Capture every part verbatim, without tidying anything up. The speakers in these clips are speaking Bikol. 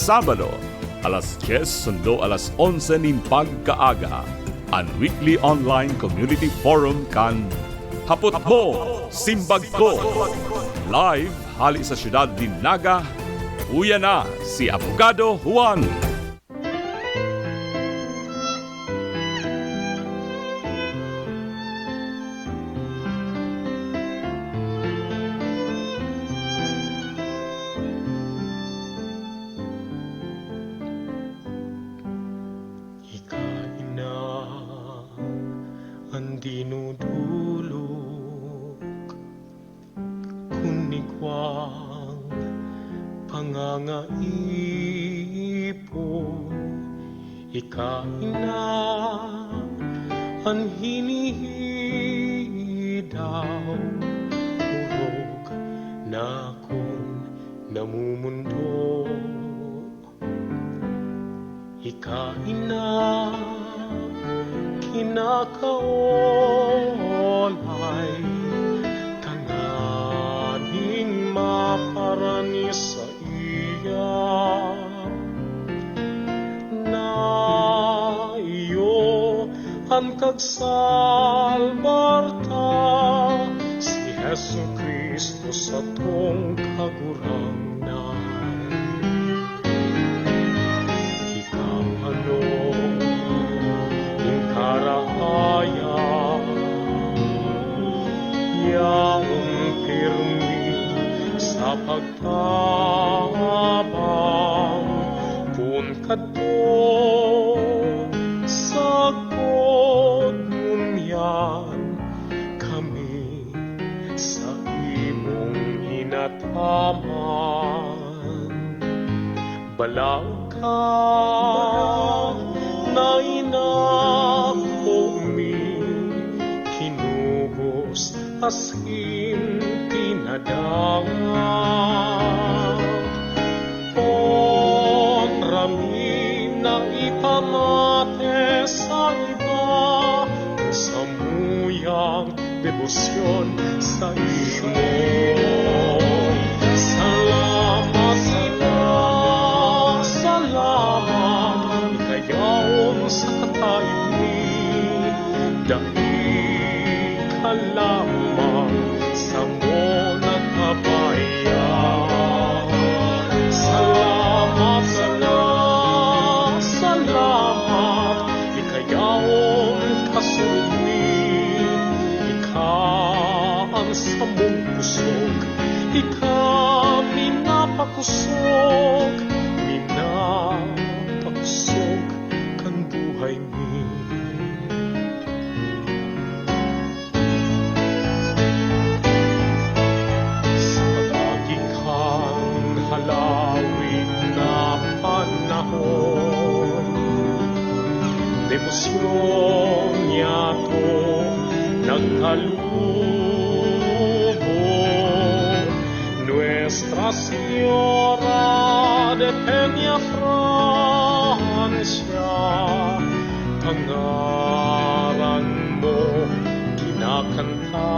Sabado, alas dyes sundo alas onse nin pagkaaga, an weekly online community forum kan Hapot Mo, Simbag Ko. Live hali sa siyudad nin Naga, uya na si Abogado Juan. Ika ina an dinudulok kun igwang pangangaipo. Ika ina an hinihidaw, orog na kun namumundo. Ika ina kinakaolay tanganing maparani saiya. Na iyo an Kagsalbar ta, si Jesu-Cristo satong Kagurangnan. Ika ano nin karahayan, yaon pirmi sa pagtabang, kun kadto sagkod ngunyan kami sa imong inataman. Balaog ka na inako mi, kinugos asin pinadangat. Kontra mi na ipamate sa iba an samuyang debosyon saimo. Salamat, Ina, salamat, ika yaon sa kataigmi, dai ka lamang samo nagpapahiya. Salamat, Ina, salamat, ika yaon kasurog mi, ika an samong kusog, ika minapakosog, minapakosog kan buhay mi. Sa paagi kan halawig na panahon, debosyon niyato nagkalubog. Nuestra Señora de Peñafrancia, pangaran mo kinakanta.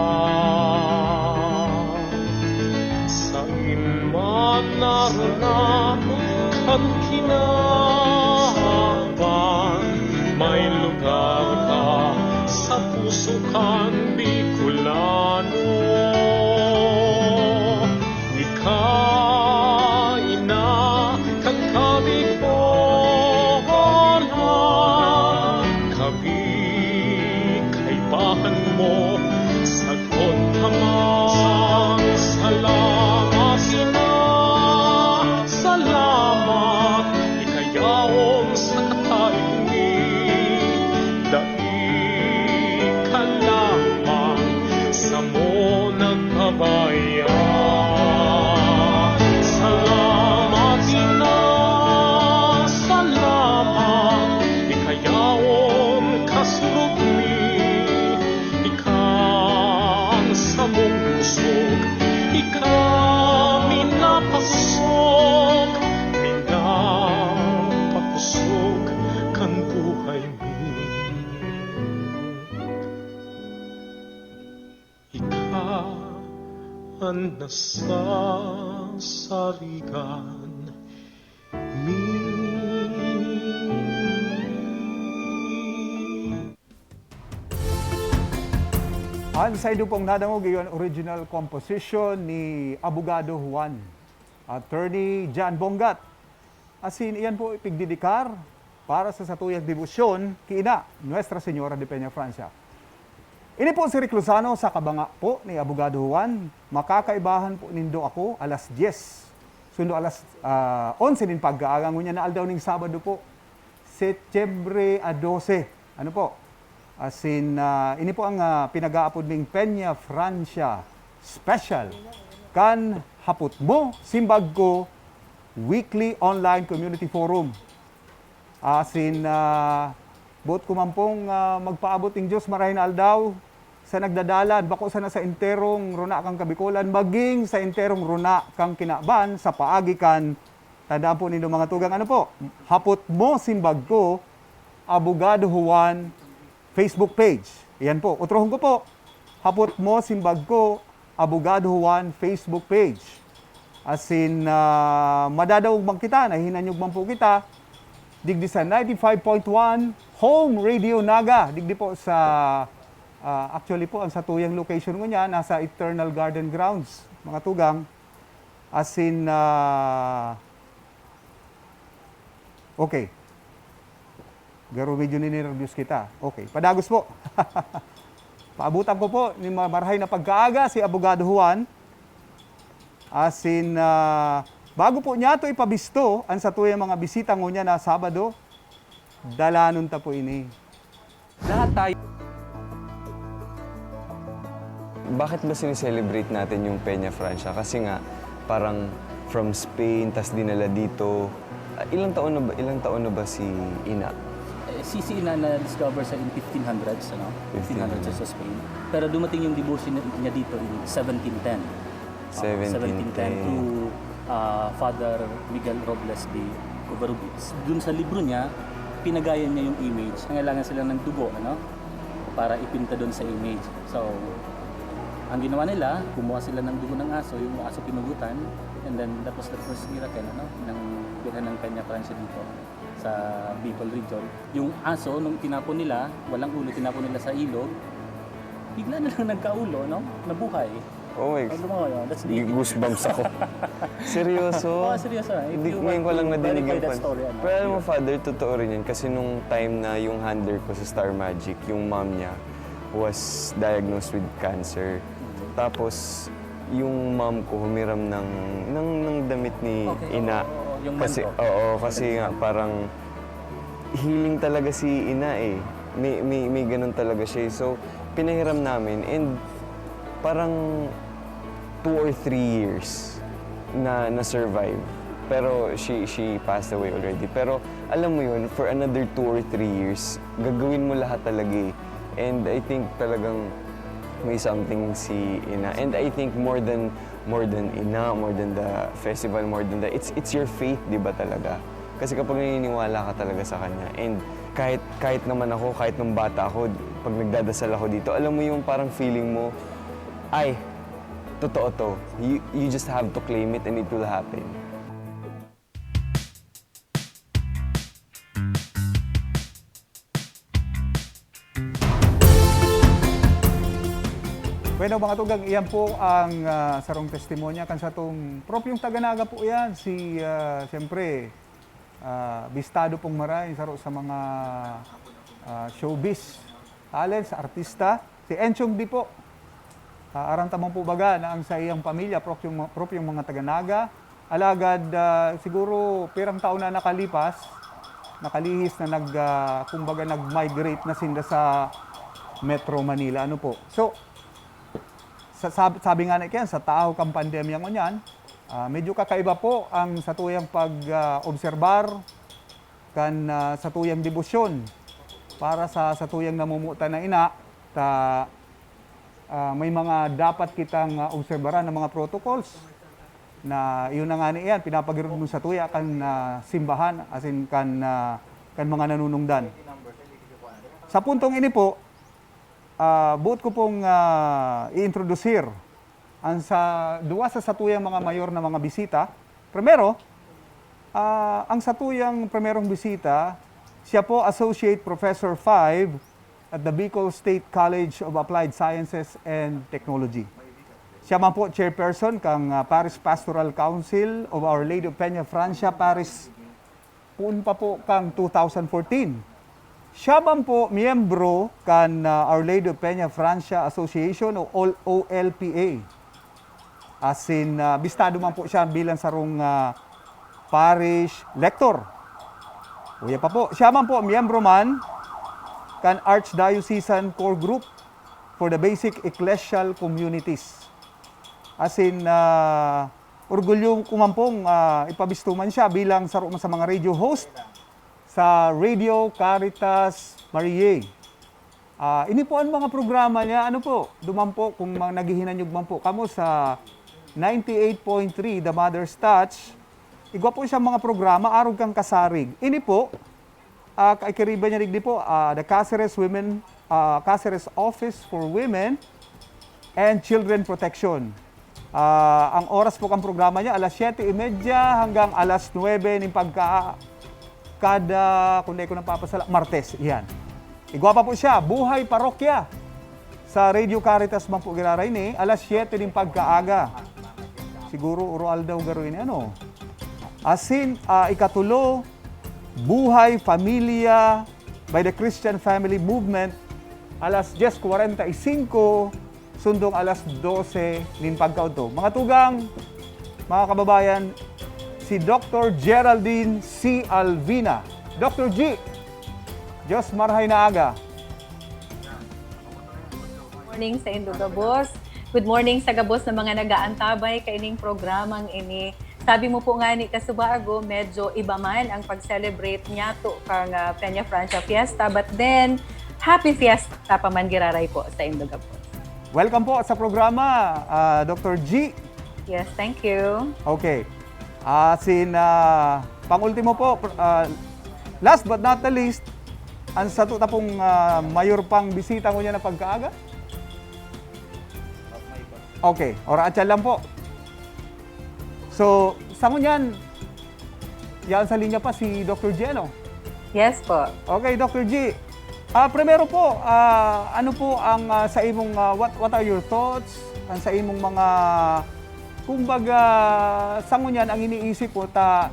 Saen man naruna kan kinaban, may lugar ka sa puso kan Bicolano. Ika, ina kan Kabig ko, kami kaibahan mo, sagkod ka man. Salamat, ina, salamat, ika yaon sa kataigmi, dai ka lamang samo nagpabaya. Salamat, ina, salamat, ika yaon kasurog mi, ika an samong kusog, ika minapakosog, minapakosog kan buhay mi. Ika an nasasarigan mi. An saindo pong nadangog, iyon original composition ni Abogado Juan, Attorney John Bongat. Asin iyan po ipigdidikar para sa satuyang debosyon ki Ina, Nuestra Señora de Peña Francia. Ini po si Rick Lozano sa kabanga po ni Abogado Juan. Makakaibahan po nindo ako alas diyes. Sundo alas, ah, onse nin pagkaaga, ngunyan na aldaw ning Sabado po, Setyembre a dose. Ano po? Asin, ah, ini po ang, ah, pinag-aapod ning Peña Francia Special kan Hapot Mo, Simbag Ko Weekly Online Community Forum. Asin, ah, boot ko man pong, ah, magpaabot ning Diyos marahay na aldaw sa nagdadalan, bako sana sa enterong runa kan Kabikolan, maging sa enterong runa kan kinaban sa paagi kan, tandaan po nindo, mga tugang, ano po, Hapot Mo, Simbag Ko, Abogado Juan Facebook page. Iyan po, utrohon ko po, Hapot Mo, Simbag Ko, Abogado Juan Facebook page. Asin, ah, madadaog man kita, nahihinanyog man po kita, digdi sa ninety-five point one Home Radio Naga, digdi po sa, ah, actually po, ang satuyang location ngunyan nasa Eternal Garden Grounds, mga tugang. Asin, ah, okay. Garo medyo ninerbyos kita. Okay, padagos po. Paabutan ko po ni ma-, marahay na pagkaaga si Abogado Juan. Asin, ah, bago po niyato ipabisto ang satuyang mga bisita ngunyan na Sabado, dalanon ta po ini. Lahat tayo. Bakit ba sineselebrate natin yung Peña Francia? Kasi nga, parang from Spain, tas dinala dito. Ah, ilang taon na ba, ilang taon na ba si Ina? Eh, si, si Ina na-discover sa in fifteen hundreds, ano? Fifteen hundreds sa Spain. Pero dumating yung devotion niya dito in seventeen ten. Ah, seventeen ten. Seventeen ten to, ah, Father Miguel Robles de Covarrubias. Dun sa libro niya, pinagayan niya yung image. Nangailangan sila ng dugo, ano? Para ipinta dun sa image. So, ang ginawa nila, kumuha sila ng dugo ng aso, yung aso pinugutan, and then that was the first miracle, ano, ng Birhen ng Peña Francia dito sa Bicol region. Yung aso, nung tinapon nila, walang ulo, tinapon nila sa ilog, bigla na lang nagkaulo, no? Nabuhay. Oh my, Pag lumawa yun, that's the goosebumps ako. Seryoso? Oo, seryoso. If Hindi, you want ngayon ko lang to nadinig verify yung that pan-, story, ano? Pero alam mo, Father, totoo rin yan. Kasi nung time na yung handler ko sa Star Magic, yung mom niya was diagnosed with cancer. Tapos, yung mom ko humiram ng, ng, ng damit ni Okay, Ina. oo, oo, yung Kasi, manto. Oo, kasi nga parang healing talaga si Ina eh. May, may, may ganun talaga siya eh. So, pinahiram namin and parang two or three years na na-survive. Pero she, she passed away already. Pero alam mo yun, for another two or three years, gagawin mo lahat talaga eh. And I think talagang may something si Ina. And I think more than, more than Ina, more than the festival, more than the, it's, it's your faith, di ba talaga? Kasi kapag naniniwala ka talaga sa kanya, and kahit, kahit naman ako, kahit nung bata ako, pag nagdadasal ako dito, alam mo yung parang feeling mo, "Ay, totoo to." You, you just have to claim it and it will happen. Bueno, mga tugang, iyan po ang, ah, sarong testimonya kan satong propyong taga-Naga po iyan, si, ah, siyempre, ah, bistado pong maray, saro sa mga, ah, showbiz talents, artista, si Enchong Di po. Ah, aram ta man po baga na ang saiyang pamilya, propyong, propyong mga taga-Naga. Alagad, ah, siguro pirang taon na nakalipas, nakalihis na nag, ah, kumbaga nag-migrate na sinda sa Metro Manila. Ano po? So, sa, sab-, sabi nga na iyan, sa tahaw kan pandemya ngunyan, ah, medyo kakaiba po ang satuyang pag, ah, obserbar kan, ah, satuyang debosyon para sa satuyang namumutan na ina, ta, ah, may mga dapat kitang, ah, obserbaran na mga protocols na iyon na nga ni iyan, pinapagirod mo satuya kan, ah, simbahan, asin kan, ah, kan mga nanunungdan. Sa puntong ini po, ah, boot ko pong, ah, i-introducir ang sa, duwa sa satuyang mga mayor na mga bisita. Primero, ah, ang satuyang primerong bisita, siya po Associate Professor five, at the Bicol State College of Applied Sciences and Technology. Siya man po chairperson kan, ah, Parish Pastoral Council of Our Lady of Peña Francia Parish poon pa po kan two thousand fourteen. Siya man po miyembro kan, ah, Our Lady of Peña Francia Association o O L P A. Asin, ah, bistado man po siya bilang sarong, ah, parish lector. Uya pa po, siya man po miyembro man kan Archdiocesan Core Group for the Basic Ecclesial Communities. Asin, ah, orgulyo ko man pong, ah, ipabisto man siya bilang saro man sa mga radio host sa Radio Caritas Mariae. Ah, ini po ang mga programa niya. Ano po, duman po, kung ma-, naghihinanyog man po kamo sa ninety-eight point three The Mother's Touch, igwa po siyang mga programa arog kan kasarig. Ini po, ah, kaikiriba niya digdi po, ah, the Caceres Women, ah, Caceres Office for Women and Children Protection. Ah, ang oras po kan programa niya, alas siyete y media hanggang alas nuebe nin pagka-, kada, kung di ko napapasala, Martes. Iyan. Igwa pa po siya, Buhay Parokya. Sa Radio Caritas man po giraray ni, alas siyete nin pagkaaga. Siguro uro aldaw garo ini, ano? Asin, ah, ikatulo, Buhay Familia by the Christian Family Movement, alas dyes kwarenta y singko, sundong alas dose nin pagkaodto. Mga tugang, mga kababayan, si Doktor Geraldine C. Alvina. Doktor G, Diyos marhay na aga. Morning sa indo gabos. Good morning sa gabos na mga nag-aantabay kaining programang ini. Sabi mo po nga ni Kasubago, medyo iba man ang pag-celebrate niyato kang, ah, Peña Francia Fiesta, but then, happy fiesta pa man giraray po sa indo gabos. Welcome po sa programa, ah, Doktor G. Yes, thank you. Okay. Ah, sin, ah, pang-ultimo po, pr- ah, last but not the least, ang sato ta pong, ah, mayor pang bisita ngunyan na pagkaaga. Okay, ora atyan lang po. So, sa ngunyan, yan sa linya pa si Doktor G, ano? Yes po. Okay, Doktor G. Ah, primero po, ah, ano po ang, ah, sa imong, ah, what, what are your thoughts? Ang sa imong mga, kumbaga, sa ngunyan ang iniisip mo ta,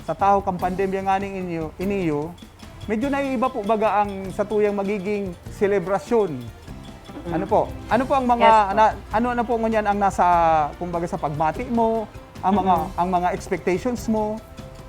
sa tahaw kan pandemya nganing inyo, iniyo, medyo naiiba po baga ang satuyang magiging selebrasyon. Ano po? Ano po ang mga, Yes po. na, ano, ano po ngunyan ang nasa, kumbaga, sa pagmati mo, ang mga, Mm. ang mga expectations mo?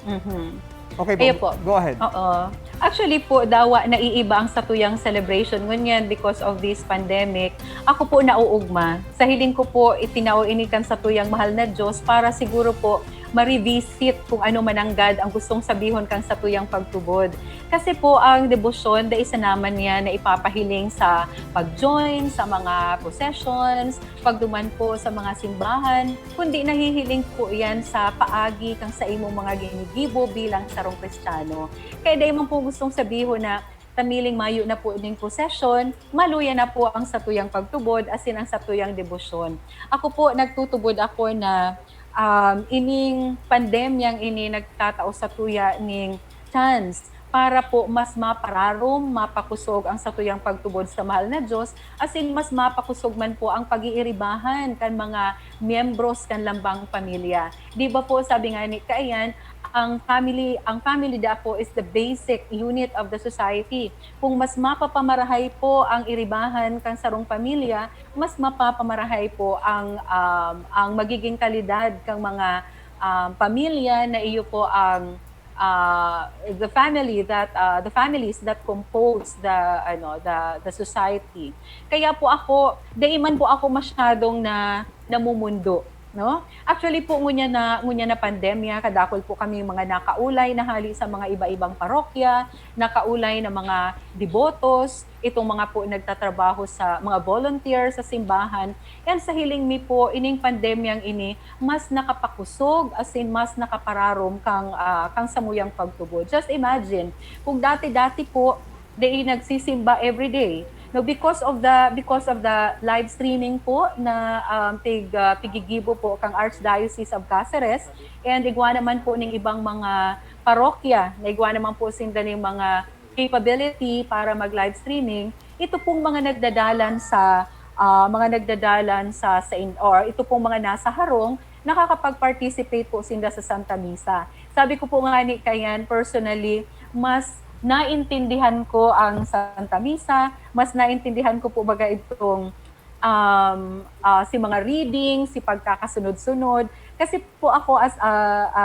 Mhm. Okay po, Ayun po. Go ahead. Oo. Actually po, dawa naiiba ang satuyang celebration ngunyan because of this pandemic. Ako po nauugma. Sa hiling ko po, itinao ini kan satuyang mahal na Diyos para siguro po ma-revisit kung ano mananggad ang gustong sabihon kan satuyang pagtubod. Kasi po, ang debosyon, dai sana man niya na ipapahiling sa pag-join sa mga processions, pagduman po sa mga simbahan, kundi nahihiling po yan sa paagi kang sa imong mga ginigibo bilang sarong Kristiyano. Kaya dai man po gustong sabihon na tamiling mayo na po ning prosesyon, maluya na po ang satuyang pagtubod, asin ang satuyang debosyon. Ako po, nagtutubod ako na, um, ining pandemyang ini nagtatao satuya ning chance para po mas mapararom, mapakusog ang satuyang pagtubod sa mahal na Diyos, asin mas mapakusog man po ang pag-iiribahan kan mga miyembros kan lambang pamilya. Di ba po, sabi nga ni Kaiyan, ang family, ang family daw po is the basic unit of the society. Kung mas mapapamarahay po ang iribahan kan sarong pamilya, mas mapapamarahay po ang, um, ang magiging kalidad kang mga, um, pamilya na iyo po ang, ah, the family that, ah, the families that compose the, ano, the, the society. Kaya po ako, dai man po ako masyadong na, namumundo, no? Actually po, ngunyan na, ngunyan na pandemya, kadakul po kami mga nakaulay na hali sa mga iba-ibang parokya, nakaulay na mga debotos, itong mga po nagtatrabaho sa mga volunteer sa simbahan. And sa hiling mi po, ining pandemyang ini, mas nakapakusog, asin mas nakapararom kang, ah, kang samuyang pagtubod. Just imagine, kung dati-dati po, dai nagsisimba everyday. No, because of the, because of the live streaming po na, um, pig-, ah, pigigibo po kang Archdiocese of Caceres, and igwa naman po ning ibang mga parokya, na igwa naman po sinda ning mga capability para mag-live streaming, ito pong mga nagdadalan sa, ah, mga nagdadalan sa, sa in-, or ito pong mga nasa harong, nakakapag-participate po sinda sa Santa Misa. Sabi ko po nga ni Kayan, personally, mas naintindihan ko ang Santa Misa, mas naintindihan ko po baga itong, um, ah, si mga reading, si pagkakasunod-sunod. Kasi po ako as a,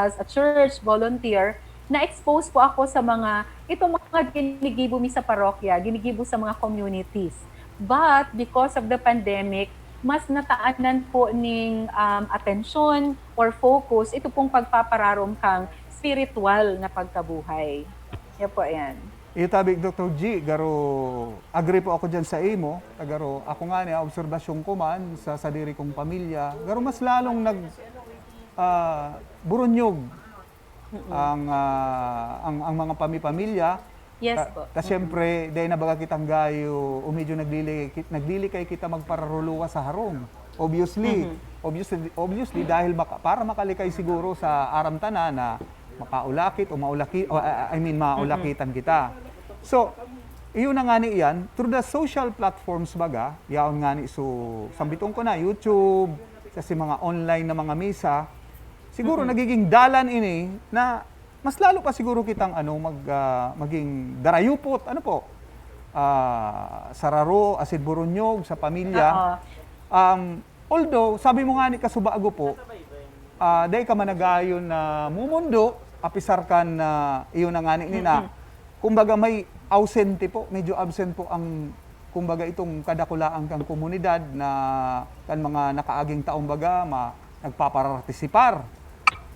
as a church volunteer, na-expose po ako sa mga, itong mga ginigibo mi sa parokya, ginigibo sa mga communities. But because of the pandemic, mas nataanan po ning, um, atensyon or focus ito pong pagpapararom kang spiritual na pagkabuhay. Yan po yan. Iyo tabi, Doctor G, garo agree po ako diyan sa imo. Garo ako nga ni obserbasyon ko man sa sadiri kong pamilya, garo mas lalong nag ah, burunyog ang, ah, ang, ang mga pami-pamilya. Yes Ta-, po. Ta siyempre, dahil na baga kitang gayo, o medyo naglili-, ki-, naglilikay kita magpararuluwa sa harong. Obviously, obviously, obviously, dahil maka-, para makalikay siguro sa aram tanan na makaulakit o maulaki-, o, ah, I mean, maulakitan kita. So, iyon na nga ni iyan, through the social platforms baga, yaon nga ni, so, sambitong ko na, YouTube, sa si mga online na mga misa, siguro nagiging dalan ini na mas lalo pa siguro kitang, ano, mag, ah, maging darayupot, ano po, ah, sararo, asin burunyog sa pamilya. Oo. Um, although, sabi mo nga ni kasubago po, ah, dai ka man nagayon na mumundo, apisar kan, ah, iyo na nga ni, ni na, kumbaga, may ausente po, medyo absent po ang, kumbaga, itong kadakulaan kang komunidad na kan mga nakaaging taon baga, ma-, nagpaparartisipar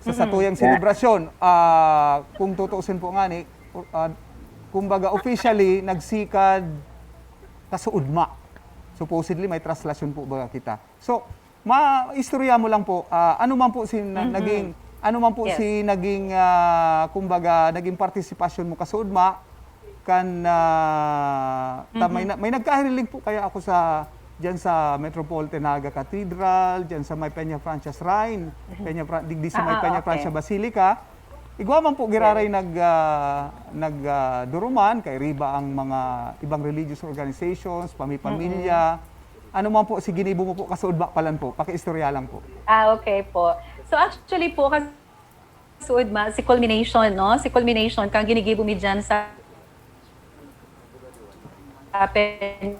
sa satuyang selebrasyon. Ah, kung tutuusin po ngani, ah, kumbaga, officially, nagsikad kasuodma. Supposedly, may traslasyon po baga kita. So, maistorya mo lang po, ah, ano man po si na-, naging, ano man po si naging, ah, kumbaga, naging partisipasyon mo kasuodma kan, ah, ta-, may na-, may nagkahiriling po kaya ako sa, diyan sa Metropolitan Naga Cathedral, diyan sa may Peña Francia Shrine, Peña Fra-, digdi sa may Peña Francia Basilica. Igwa man po giraray nag, ah, nag, ah, duruman, kay riba ang mga ibang religious organizations, pami-pamilya. Ano man po si ginibo mo po, kasuodma pa lang po, pakiistorya lang po. Ah, okay po. So, actually po, kasuodma, si culmination, no? Si culmination, kang ginigibo mi dyan sa, sa Peña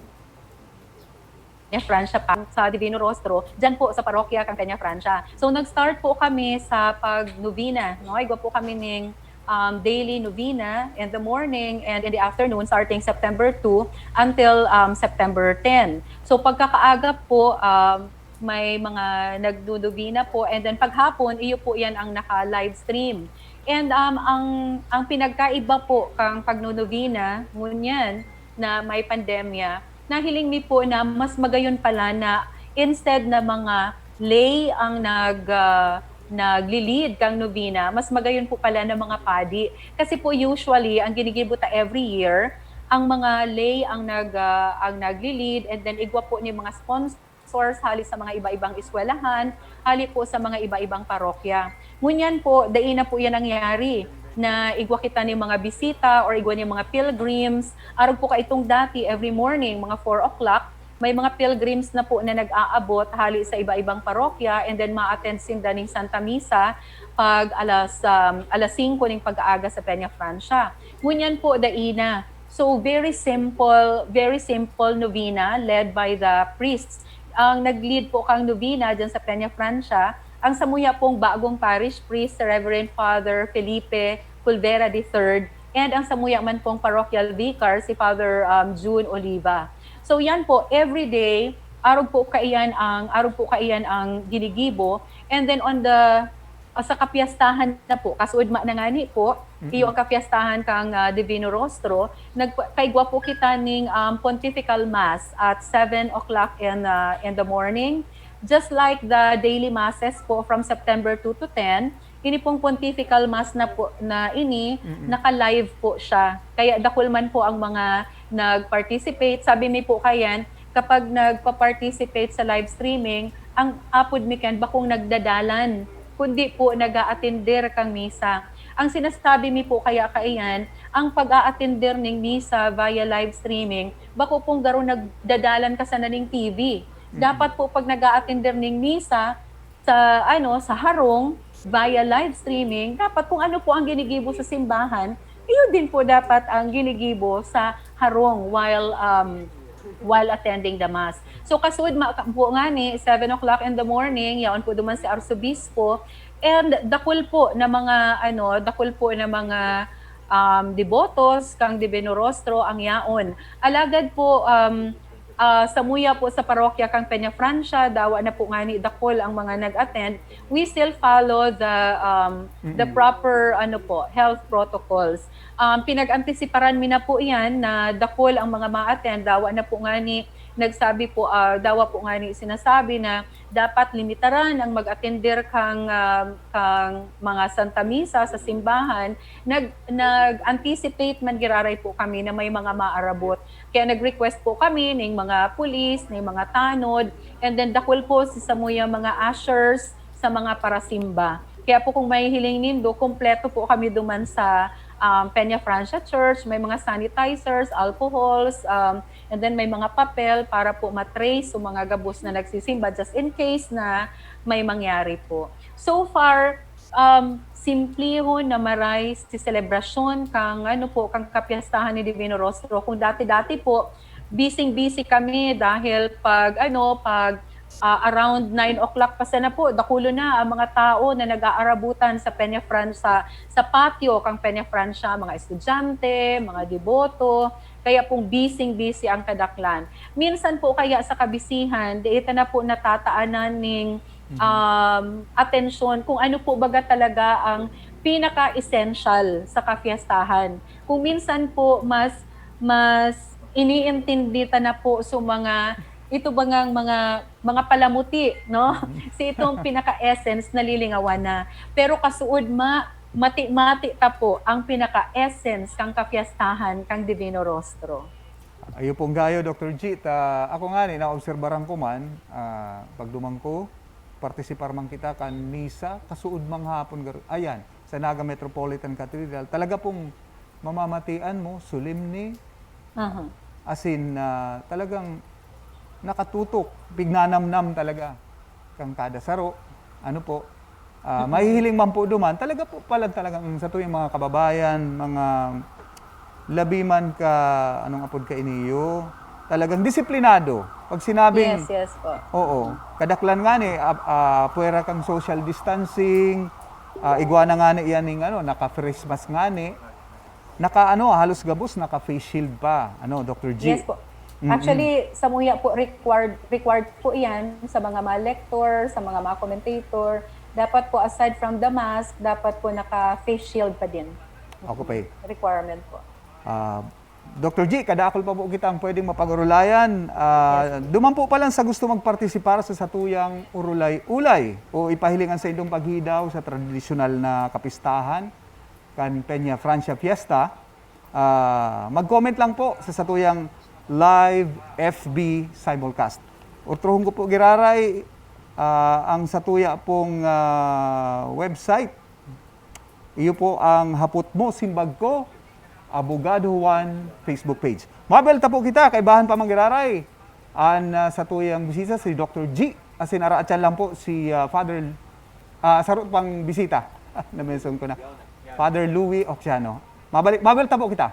Francia pa, sa Divino Rostro, dyan po sa parokya kang Peña Francia. So, nag-start po kami sa pag-novena, no? Igwa po kami ning um, daily novena in the morning and in the afternoon, starting September two until, um, September ten. So, pagkakaaga po, um, may mga nagdodobina po, and then paghapon, iyo po yan ang naka-live stream. And, um, ang, ang pinagkaiba po kang pagnonobina, ngunyan na may pandemya, nahiling mi po na mas magayon pala na instead na mga lay ang nag, ah, nagli-lead kang nobina, mas magayon po pala na mga padi. Kasi po usually, ang ginigibo ta every year, ang mga lay ang nag, ah, ang nagli-lead, and then igwa po ni mga sponsors hali sa mga iba-ibang eskwelahan, hali po sa mga iba-ibang parokya. Ngunyan po, dai na po yan nangyari na igwa kita ni mga bisita or igwa ni mga pilgrims. Arog po kaitong dati, every morning, mga four o'clock, may mga pilgrims na po na nag-aabot hali sa iba-ibang parokya, and then ma-attend sinda ning Santa Misa pag alas, um, alas singko ning pag-aaga sa Peña Francia. Ngunyan po, dai na. So, very simple, very simple novena led by the priests. Ang nag-lead po kang novena dyan sa Peña Francia, ang samuya pong bagong parish priest, si Reverend Father Felipe Culvera the third, and ang samuya man pong parochial vicar, si Father, um, June Oliva. So, yan po, every day, arog po kaiyan ang, arog po kaiyan ang ginigibo. And then on the, ah, sa kapiyastahan na po, kasuodma na ngani po, iyo ang kapiyastahan kang, ah, Divino Rostro, nagpa-, kaigwa po kita ning, um, pontifical mass at seven o'clock in, ah, in the morning. Just like the daily masses po from September two to ten, ini pong pontifical mass na po, na ini, naka-live po siya. Kaya dakul man po ang mga nag-participate. Sabi mi po kayan, kapag nagpa-participate sa live streaming, ang apod mi kan bakong nagdadalan, kundi po nag-aatender kang misa. Ang sinasabi mi po kaya kaiyan, ang pag-aatender ning misa via live streaming, bako pong garo nagdadalan ka sana ning T V. Dapat po pag nag-aatender ning misa sa, ano, sa harong via live streaming, dapat kung ano po ang ginigibo sa simbahan, iyon din po dapat ang ginigibo sa harong while, um, while attending the mass. So, kasud ma-, po nga ni seven o'clock in the morning, yaon po duman si Arsobispo, and dakul po na mga, ano, dakul po na mga, um, debotos kang Divino Rostro ang yaon. Alagad po, um, ah, samuya po sa parokya kang Peña Francia, dawa na po ngani dakul ang mga nag-attend, we still follow the, um, the Mm. proper, ano po, health protocols. Um, pinag-antisiparan mi na po iyan na dakul ang mga ma-attend, dawa na po ngani nagsabi po, ah, dawa po ngani sinasabi na dapat limitaran ang mag-atender kang, ah, kang mga Santa Misa sa simbahan. Nag-, nag-anticipate man giraray po kami na may mga maarabot. Kaya nag-request po kami ning mga pulis, ning mga tanod, and then dakul po si samuyang mga ushers sa mga parasimba. Kaya po kung mahihiling nindo, kompleto po kami duman sa, um, Peña Francia Church. May mga sanitizers, alcohols, um, and then may mga papel para po ma-trace yung mga gabos na nagsisimba just in case na may mangyari po. So far, um, simplihon na maray si selebrasyon kang, ano po, kang kapyestahan ni Divino Rostro. Kung dati-dati po, busy-busy kami dahil pag, ano, pag, ah, around nine o'clock pa sana po, dakulo na ang mga tao na nag-aarabutan sa Peña Fran-, sa, sa patio kang Peña Francia, mga estudyante, mga deboto, kaya pong busy-busy ang kadaklan. Minsan po kaya sa kabisihan, dai ta na po natataanan ning, Mhm. um, atensyon kung ano po baga talaga ang pinaka-essential sa kafiestahan. Kung minsan po mas, mas iniintindi ta na po sa mga, ito ba ngang mga, mga palamuti, no? Mhm. Si itong pinaka-essence nalilingawan na. Pero kasuod ma-, mati-mati ta po ang pinaka-essence kang kafiestahan kang Divino Rostro. Ayo pong gayo, Doctor G. Ta, ako ngani, naobserbaran ko man, ah, pagduman ko, partisipar man kita kan misa, kasuod manghapon, gar-, ayan, sa Naga Metropolitan Cathedral. Talaga pong mamamatian mo, solemne, Aha. as in, ah, talagang nakatutok, pignanamnam talaga kan kada saro. Ano po, ah, Mm. mahihiling man po duman, talaga po pala talagang sa tuyang mga kababayan, mga labi man ka, anong apod ka iniyo, talagang disiplinado. Pag sinabing Yes, yes po. Oo. Kadaklan ngani, ah, ah, pwera kang social distancing, ah, igwa na ngani yan ning ano, naka-face mask ngani. Naka ano, halos gabos, naka-face shield pa. Ano, Doctor G? Yes po. Mm-mm. Actually, samuya po required, required po yan sa mga, mga lector, sa mga, mga commentator. Dapat po, aside from the mask, dapat po naka-face shield pa din. Ako pa eh. Requirement po. Ah, Doctor G, kadakol pa po kitang pwedeng mapag-urulayan. Ah, Yes. duman po palan sa gusto magpartisipar sa satuyang urulay-ulay o ipahiling an saindong paghidaw sa tradisyonal na kapistahan kan Peña Francia Fiesta, ah, mag-comment lang po sa satuyang live F B simulcast. Otrohon ko po giraray, ah, ang satuya pong, ah, website. Iyo po ang Hapot Mo, Simbag Ko, Abogado Juan Facebook page. Mabel ta po kita, kaibahan pa man giraray an, ah, satuyang bisita, si Doctor G. Asin araatyan lang po si, ah, Father, ah, saro pang bisita. Na-mention ko na. Father Louis Oxiano. Mabalik, mabel ta po kita.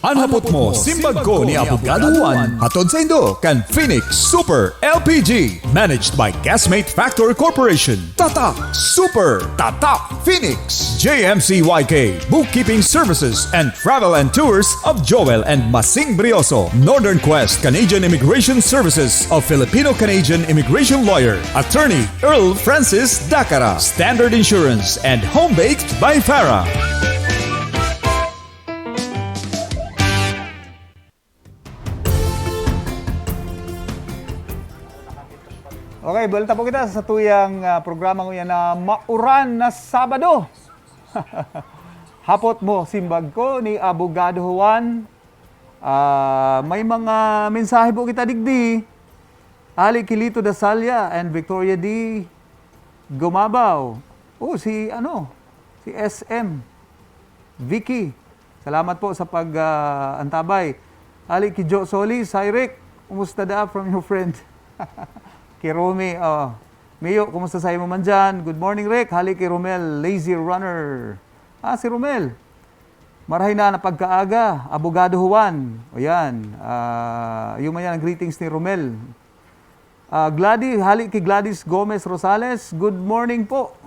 An Hapot Mo, Simbag Ko ni Abogado Juan, hatod saindo kan Phoenix Super L P G, managed by Gasmate Factor Corporation. Tatak Super, Tatak Phoenix, J M C Y K Bookkeeping Services and Travel and Tours of Joel and Masing Brioso, Northern Quest Canadian Immigration Services of Filipino-Canadian Immigration Lawyer, Attorney Earl Francis Dacara, Standard Insurance and Home Baked by Farah. Okay, buwelta po kita sa tuyang, ah, programa nguyan na mauran na Sabado. Hapot Mo, Simbag Ko ni Abogado Juan. Ah, may mga mensahe po kita digdi. Ali Kilito Dasalia and Victoria D. Gumabaw. Oh, si ano, si S M Vicky. Salamat po sa pag, ah, antabay. Hali ki Jo Solis, "Hi Rick, kumusta da?" From your friend. Ki Romy, oh. Miyo, kumusta sa imo man dyan? Good morning, Rick. Hali ki Romel, lazy runner. Ah, si Romel. Marahay na na pagkaaga, Abogado Juan. O yan, ah, yun man yan ang greetings ni Romel. Ah, Gladys, hali ki Gladys Gomez Rosales, good morning po.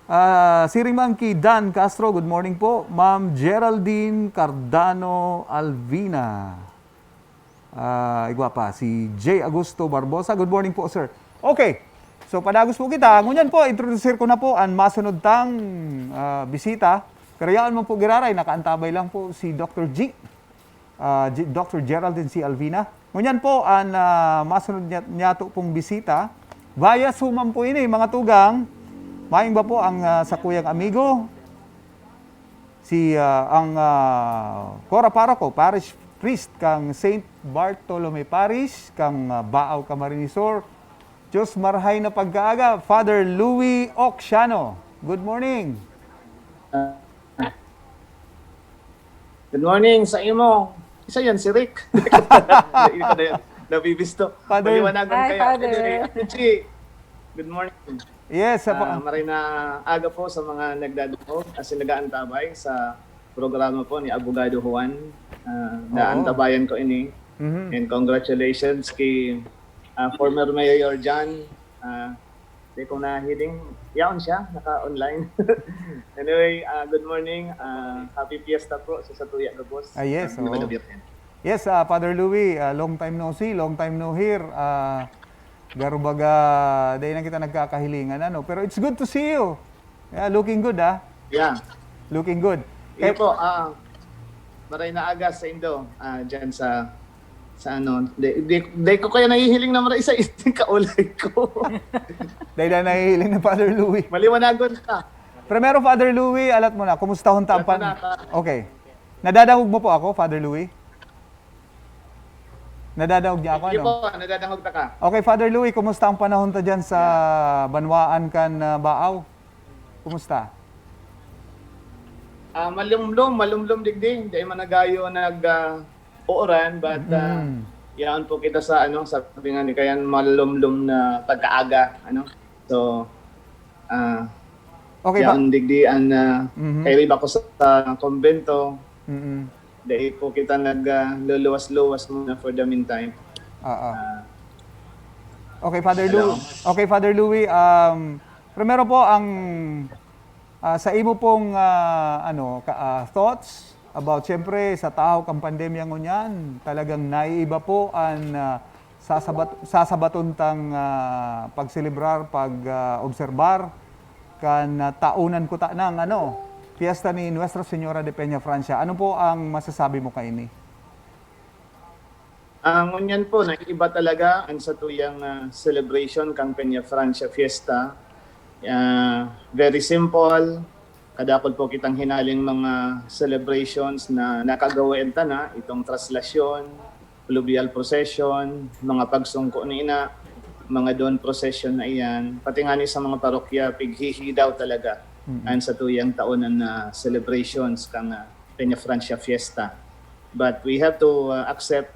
Ah, siring man ki Dan Castro, good morning po. Ma'am Geraldine Cardano Alvina. Ah, igwa pa, si J Augusto Barbosa, good morning po, sir. Okay, so padagos po kita. Ngunyan po, introduce ko na po ang masunod tang, ah, bisita. Pero yaon man po giraray, nakaantabay lang po si Doctor G. Ah, G-, Doctor Geraldine C. Alvina. Ngunyan po, ang, ah, masunod niya, niyato pong bisita, via Zoom man po ini, mga tugang. Maing ba po ang, ah, sakuyang amigo? Si, ah, ang, ah, Cora Paroko, Parish Priest kang Saint Bartolome Parish, kang, ah, Baaw, Camarines Sur. Diyos marhay na pagkaaga, Father Louis Oxiano. Good morning. Ah, good morning sa imo. Isa yan, si Rick. Hindi ko na yan nabibisto. Father. Maliwanagon Hi, kaya. Father. Anyway, G, good morning. Yes, Ah, apa. Maray na aga po sa mga nagdadangog, as in nag-aantabay sa programa po ni Abogado Juan. Ah, naantabayan ko ini. Mhm. And congratulations kay ah, former Mayor John. Ah, di ko nahiling. Yaon siya, naka-online. Anyway, ah, good morning. Ah, happy fiesta po sa satuya gabos. Ah, yes, Ang Nueva oo. Birhen. Yes, ah, Father Louis, ah, long time no see, long time no hear. Ah, garo baga, dahil na kita nagkakahilingan, ano? Pero it's good to see you. Yeah, looking good, ah. Yeah. Looking good. Iyo po, ah, maray na aga sa indo, ah, dyan sa, sa ano, di, di, di ko kaya nahihiling na maray sa indo yung kaulay ko. Dahil na nahihiling na Father Louis. Maliwanagon ka. Primero, Father Louis, alat mo na, kumusta hon ta ang Alat mo pan-, na, ka- Okay. Nadadangog mo po ako, Father Louis? Nadadangog niya ako, Sige ano? Po, nadadangog ta ka. Okay, Father Louis, kumusta ang panahon ta dyan sa banwaan kan, ah, Baaw? Kumusta? Ah, malumlom, malumlom digdi. Hindi man nagayo nag ah, uuran, but ah, Mm. yaon po kita sa ano, sabi nga ni Kayan, malumlom na pagkaaga, ano. So, ah, Okay, pa- yaon digdi ang ah, Mhm. kairiba ko sa, sa kumbento. Mm-mm. Dahil po kita nag ah, luluwas-luwas muna for the meantime. Oo. Ah, Okay, Father Hello? Louis. Okay, Father Louis, um, primero po ang ah, sa imo pong ah, ano, ka, ah, thoughts about, siyempre, sa tahaw kan pandemya ngunyan, talagang naiiba po ang ah, sasabat, sasabaton tang ah, pagselebrar, pag ah, obserbar kan ah, taonan kuta ng ano, fiesta ni Nuestra Señora de Peña Francia. Ano po ang masasabi mo kaini? Ah, ngunyan po, naiiba talaga ang satuyang ah, celebration kang Peña Francia Fiesta. Ah, very simple. Kadakul po kitang hinaling mga celebrations na nakagawain ta na, itong traslasyon, fluvial procession, mga pagsungko ni ina, mga dawn procession na iyan. Pati nga ni sa mga parokya, pighihidaw talaga Mm. ang satuyang taonan na celebrations kang ah, Peña Francia Fiesta. But we have to ah, accept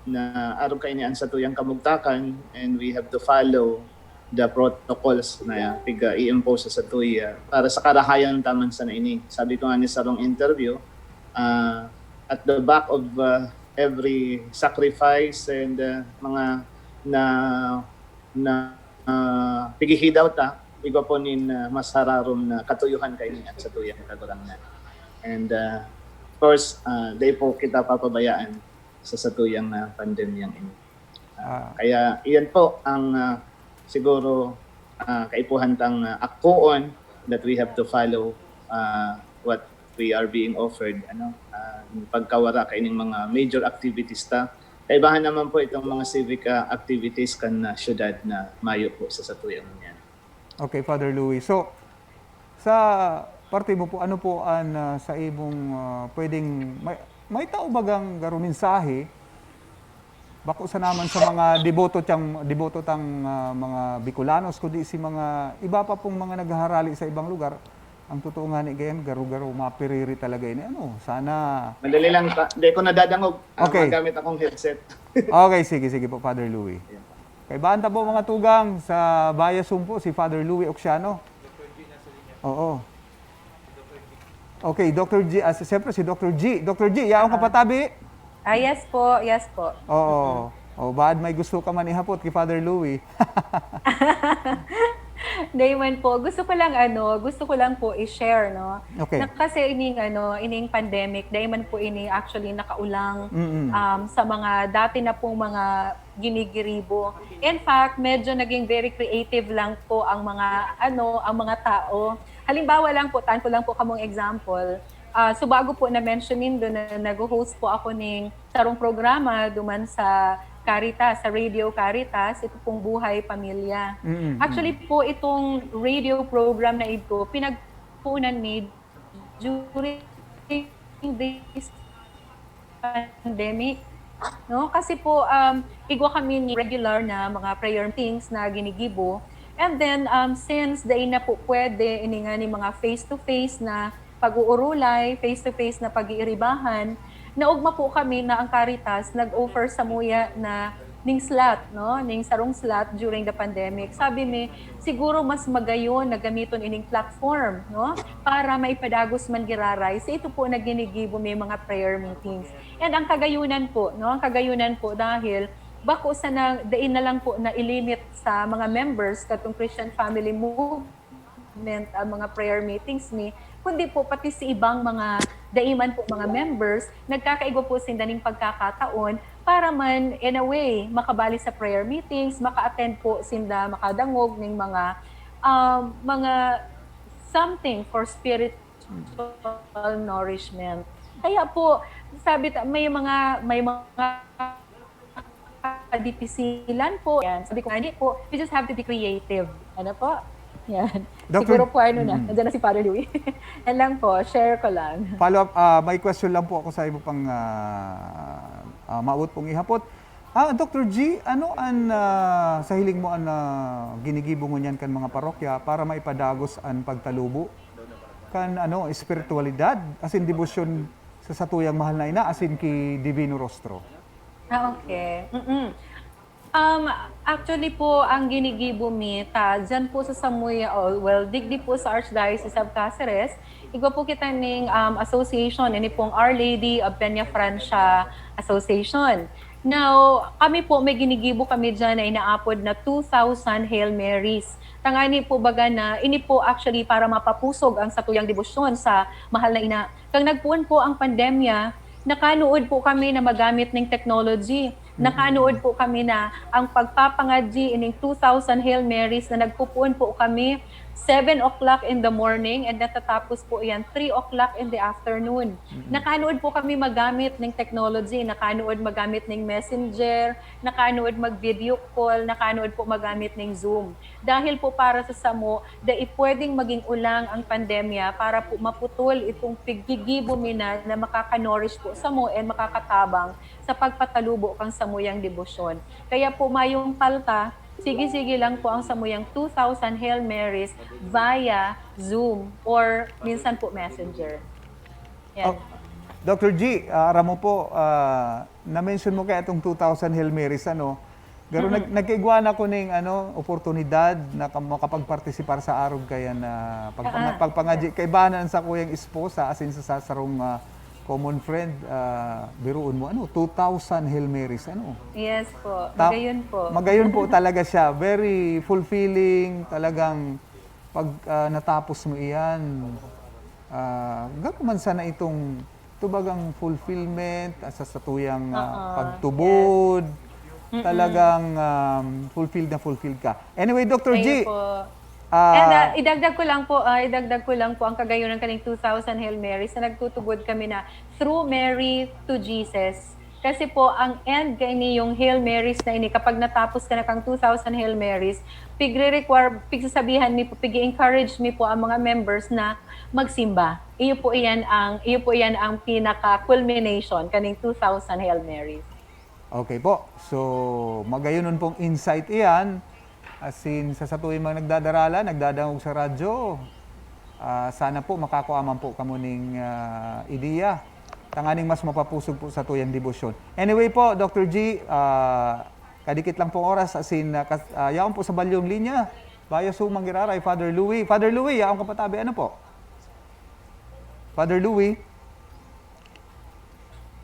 na arog kaini ang satuyang kamugtakan, and we have to follow the protocols na pig-i-impose sa satuya para sa karahayan taman sa na ini. Sabi ko nga ni sarong interview, ah, at the back of ah, every sacrifice and ah, mga na na ah, pighihidaw ta, igwa po nin ah, mas hararom na katuyohan kaini ang satuyang Kagurangnan. And ah, of course, ah, dai po kita papabayaan sa satuyang ah, pandemyang ini. Ah, Ah. Kaya iyan po ang ah, siguro ah, kaipuhan tang ah, akoon that we have to follow ah, what we are being offered, ano, ah, pagkawara kaining mga major activities ta. Kaibahan naman po itong mga civic ah, activities kan ah, syudad na mayo po sa satuyang yan. Okay, Father Louis. So, sa parte mo po, ano po ang ah, sa imong ah, pwedeng, may, may tao bagang garo mensahe, bako sa naman sa mga deboto tiyang, deboto tang ah, mga Bicolanos, kundi si mga iba pa pong mga naghaharali sa ibang lugar, Ang totoo nga ni Gem, garo-garo, mapiriri talaga ini. Ano, sana... Madali lang, pa. Hindi ko nadadangog. Ah, Okay. Magamit akong headset. Okay, sige, sige po, Father Louis. Kaibahan ta po, mga tugang, sa via Zoom po, si Father Louis Oxiano. Oo. Okay, Doctor G, ah, siyempre si Doctor G. Doctor G, yaon ka pa tabi? Ah, yes po, yes po. Oo. O, baad may gusto ka man ihapot ki Father Louis. Dai man po, gusto ko lang ano, gusto ko lang po i-share, no? Okay. Na kasi ining ano, ining pandemic, dai man po ini actually nakaulang Mm-mm. um, sa mga dati na pong mga ginigiribo. In fact, medyo naging very creative lang po ang mga ano, ang mga tao. Halimbawa lang po, tan ko lang po kamong example. Ah, so bago po na-mention nindo na nag-host po ako ning sarong programa duman sa Caritas, sa Radio Caritas, ito pong Buhay Pamilya. Mm-mm. Actually po, itong radio program na ito, pinagpunan ni during this pandemic. No? Kasi po, um, igwa kami ni regular na mga prayer meetings na ginigibo. And then, um, since dai na po pwede, ini nga ni mga face-to-face na pag-uurulay, face-to-face na pag-iiribahan, naugma po kami na ang Caritas nag-offer samuya na ning slot, no? Ning sarong slot during the pandemic. Sabi mi, siguro mas magayon na gamiton ining platform, no? Para maipadagos man giraray. Sa ito po na ginigibo may mga prayer meetings. And ang kagayunan po, no? Ang kagayunan po dahil bako sana, dai na lang po na ilimit sa mga members katong Christian Family Movement ang mga prayer meetings ni, kundi po pati si ibang mga dai man po mga members, nagkakaigwa po sinda ning pagkakataon para man, in a way, makabali sa prayer meetings, maka-attend po sinda, makadangog ning mga, um, mga something for spiritual nourishment. Kaya po, sabi ta, may mga, may mga kadipisilan po. Yan. Sabi ko nga, hindi po, we just have to be creative. Ano po? Yan. Doctor Siguro po ano na, Mm. nandiyan na si Father Louis. Yan lang po, share ko lang. Follow up, ah, may question lang po ako sa imo pang ah, ah, maabot pong ihapot. Ah, Doctor G, ano an ah, sa hiling mo an ah, ginigibo ngunyan kan mga parokya para maipadagos an pagtalubo kan ano, espiritualidad, asin debosyon sa satuyang mahal na ina, asin ki Divino Rostro? Ah, okay. Mm-mm. Um, actually po, ang ginigibo mi, ta, dyan po sa Samuya, oh, well, digdi po sa Archdiocese of Caceres, igwa po kita ning um, association, ini pong Our Lady of Peña Francia Association. Now, kami po, may ginigibo kami dyan na inaapod na two thousand Hail Marys. Tangani po baga na, ini po actually para mapapusog ang satuyang debosyon sa mahal na ina. Kang nagpoon po ang pandemya, nakanood po kami na magamit ning technology. Nakanood po kami na ang pagpapangadyi ining two thousand Hail Marys na nagpupuon po kami seven o'clock in the morning and natatapos po yan three o'clock in the afternoon. Nakanood po kami magamit ning technology, nakanood magamit ning messenger, nakanood mag-video call, nakanood po magamit ning Zoom. Dahil po para sa samo, dai pwedeng maging ulang ang pandemya para po maputol itong piggigibo mi na, na makaka-nourish po samo and makakatabang sa pagpatalubo kang samuyang debosyon. Kaya po mayong palta, sige-sige lang po ang samuyang two thousand Hail Marys via Zoom or minsan po Messenger. Yan. Oh, Doctor G, ah, aram mo po, ah, na-mention mo kaya itong two thousand Hail Marys, ano? Pero nag, nagkaigwa na ko ning ano, oportunidad na ka- makapagpartisipar sa arog kaya na pagpanga- Ah. pagpangadyi. Kaibahan sa kuyang esposa, asin sa, sa sarong ah, common friend, ah, biruon mo, ano, two thousand Hail Marys, ano? Yes po. Ta- Magayon po. Magayon po talaga siya. Very fulfilling, talagang pag ah, natapos mo iyan. Ah, garo man sana itong tubagang fulfillment ah, sa satuyang ah, Oo, pagtubod. Talagang um, fulfilled na fulfilled ka. Anyway, Doctor G, Ayun po. ah, And ah, idagdag ko lang po, ah, idagdag ko lang po ang kagayunan kaning two thousand Hail Marys na nagtutubod kami na through Mary to Jesus. Kasi po, ang end kaini yung Hail Marys na ini, kapag natapos ka na kang two thousand Hail Marys, pigre-require, pigsasabihan mi po, pig-encourage mi po ang mga members na magsimba. Iyo po iyan ang, iyo po iyan ang pinaka-culmination kaning two thousand Hail Marys. Okay po. So, magayon pong insight iyan. Asin sa satuyang mga nagdadarala, nagdadangog sa radyo, Ah, sana po makakua man po kamo ning, ah, ideya tanganing mas mapapusog po satuyang debosyon. Anyway po, Doctor G, ah, kadikit lang pong oras, asin, ah, kas-, ah, yaon po sa balyong linya, bias humang giraray, Father Louis. Father Louis, yaon ka pa tabi, ano po? Father Louis?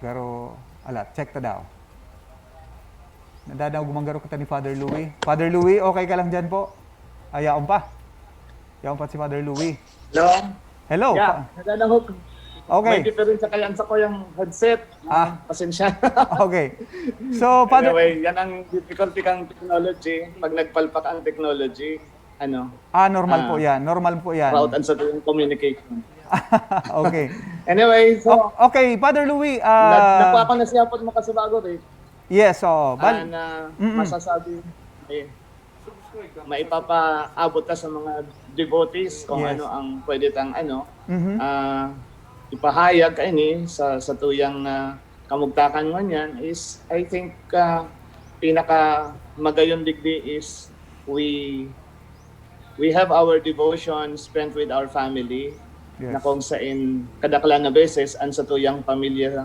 Pero, ala, check ta daw. Nadadaog man garo kita ni Father Louis. Father Louis, okay ka lang diyan po? Ah, yaon pa. Yaon pa si Father Louis. Hello? Hello. Yeah, Pa- nadadahok. Okay. May difference sa kaya sa ko yung headset. Ah. Pasensya. Okay. So, Father, Anyway, yan ang difficulty kang technology. Pag nagpalpak ang technology, ano, ah, normal ah, po yan. Normal po yan. Route and sa yung communication. Okay. Anyway, so, O- okay, Father Louis, nag- nakuha ah, ko na siya po makasubago eh. yes, oo. Bal- Ah, na Mm-mm. masasabi, eh, maipapaabot ka sa mga devotees kung Yes. ano ang pwede tang ano, Mhm. ah, ipahayag kaini sa satuyang, ah, kamugtakan ngunyan is, I think, ah, pinaka magayon digdi is we we have our devotion spent with our family Yes. na kung sain kadaklan na beses ang satuyang pamilya,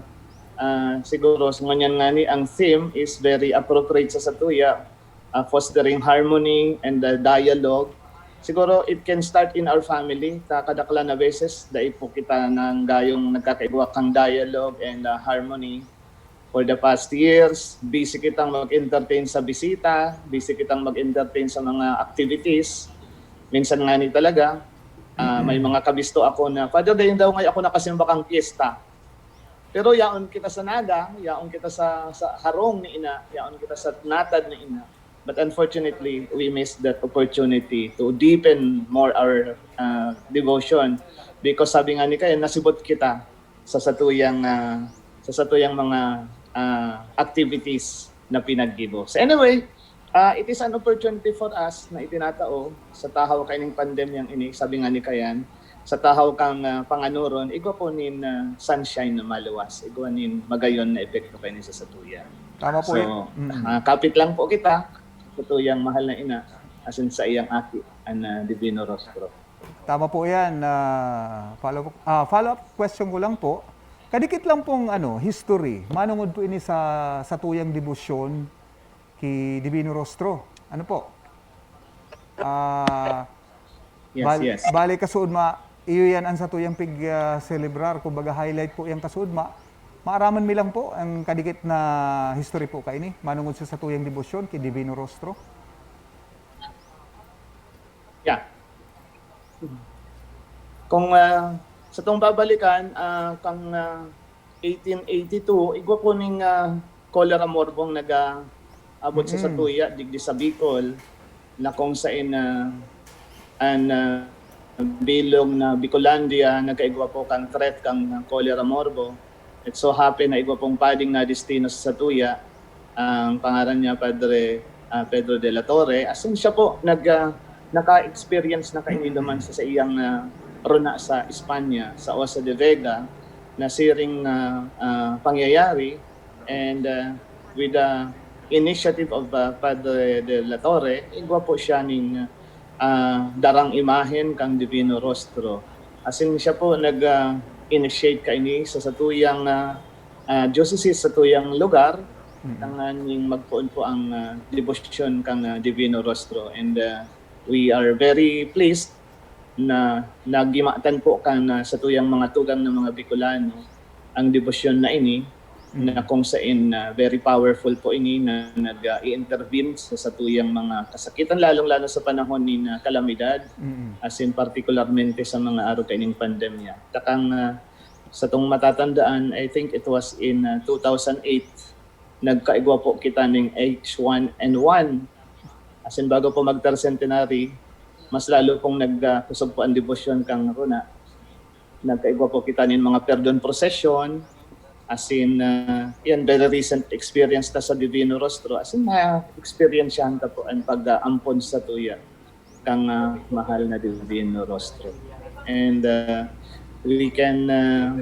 ah, siguro sa ngunyan ngani ang theme is very appropriate sa satuya, ah, fostering harmony and the dialogue. Siguro it can start in our family. Ta kadaklan na beses, dai po kita nang gayong nagkakaigwa kang dialogue and, ah, harmony. For the past years, busy kitang mag-entertain sa bisita, busy kitang mag-entertain sa mga activities. Minsan nga ni talaga, ah, may mga kabisto ako na, "Father, dayon daw ngayon ako nakasimba kang piyesta." Pero yaon kita sa naga, yaon kita sa, sa harong ni ina, yaon kita sa natad ni ina. But unfortunately, we missed that opportunity to deepen more our, ah, devotion. Because sabi nga ni Kayan, nasibot kita sa satuyang, ah, sa satuyang mga, ah, activities na pinaggibo. So anyway, ah, it is an opportunity for us na itinatao sa tahaw kaining pandemyang ini, sabi nga ni Kayan, sa tahaw kang, ah, panganoron, igwa po nin, ah, sunshine na maluwas, igwa nin magayon na epekto kaini sa satuya. Tama po So, yun. Mm. ah, kapit lang po kita sa tuyang mahal na ina, asin sa iyang aki, an, ah, Divino Rostro. Tama po yan. Ah, follow, ah, follow-up question ko lang po. Kadikit lang pong ano, history. Manungod po ini sa satuyang debosyon ki Divino Rostro. Ano po? Ah, Yes, bal- yes. Bali, kasuodma, iyo yan ang satuyang pig, ah, celebrar. Kumbaga, highlight po yung kasuodma. Maaraman mi lang po ang kadikit na history po kaini. Manungod sa satuyang debosyon ki Divino Rostro. Yeah. Kung, ah, satong babalikan, ah, kang, ah, eighteen eighty-two, igwa po ning, ah, cholera morbong naga-abot sa Mm. satuya, digdi sa Bicol, na kung sain, ah, an, ah, bilog na Bicolandia, nagkaigwa po kang threat kang cholera morbo. It so happen na igwa pong pading na destino sa satuya, ang pangaran niya Padre, ah, Pedro de la Torre. Asin siya po nag, ah, naka-experience na kaini duman sa, sa iyang, ah, runa sa Espanya, sa Osa de Vega, na siring, ah, ah, pangyayari. And, ah, with the initiative of, ah, Padre de la Torre, igwa po siya ning, ah, darang imahen kang Divino Rostro. Asin siya po nag, ah, initiate kaini sa satuyang, ah, ah, diocese, satuyang lugar, Mm. tanganing magpoon po ang, ah, debosyon kang, ah, Divino Rostro. And, ah, we are very pleased na nagimatan po kan, ah, satuyang mga tugang na mga Bicolano ang debosyon na ini, Mm. na kung sain, ah, very powerful po ini na nag, ah, i-intervene sa satuyang mga kasakitan, lalong-lalo sa panahon ni na kalamidad, Mm. asin partikularmente sa mga araw kaining pandemya. Takang, ah, satong matatandaan, I think it was in, ah, two thousand eight, nagkaigwa po kita ning H one N one. Asin bago po mag-tercentenary, mas lalo pong nag, ah, kusog po ang debosyon kang runa. Nagkaigwa po kita nin mga perdon procession. Asin, ah, yan, very recent experience ta sa Divino Rostro. Asin, na-experiensyahan ta po ang pag-aampon sa tuya kang, ah, mahal na Divino Rostro. And, ah, we can, ah,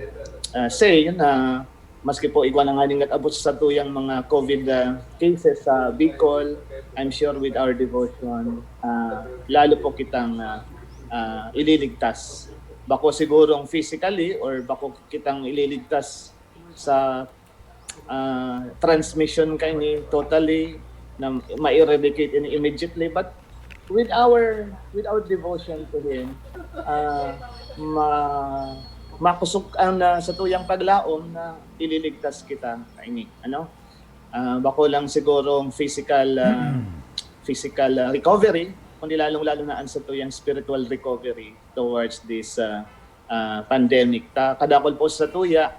ah, say na maski po igwa na nganing nag-abot sa tuyang mga COVID, ah, cases sa Bicol, I'm sure with our devotion, ah, lalo po kitang, ah, ah, ililigtas bako sigurong physically or bako kitang ililigtas sa, ah, transmission kaini totally na ma-eradicate ini immediately, but with our, with our devotion to Him, ah, ma-, makusog ang, ah, satuyang paglaom na ililigtas kita kaini, ano? Ah, bako lang siguro ang physical, ah, physical, ah, recovery, kundi lalong-lalo na ang satuyang spiritual recovery towards this, ah, ah, pandemic. Ta-, kadakul po sa tuya,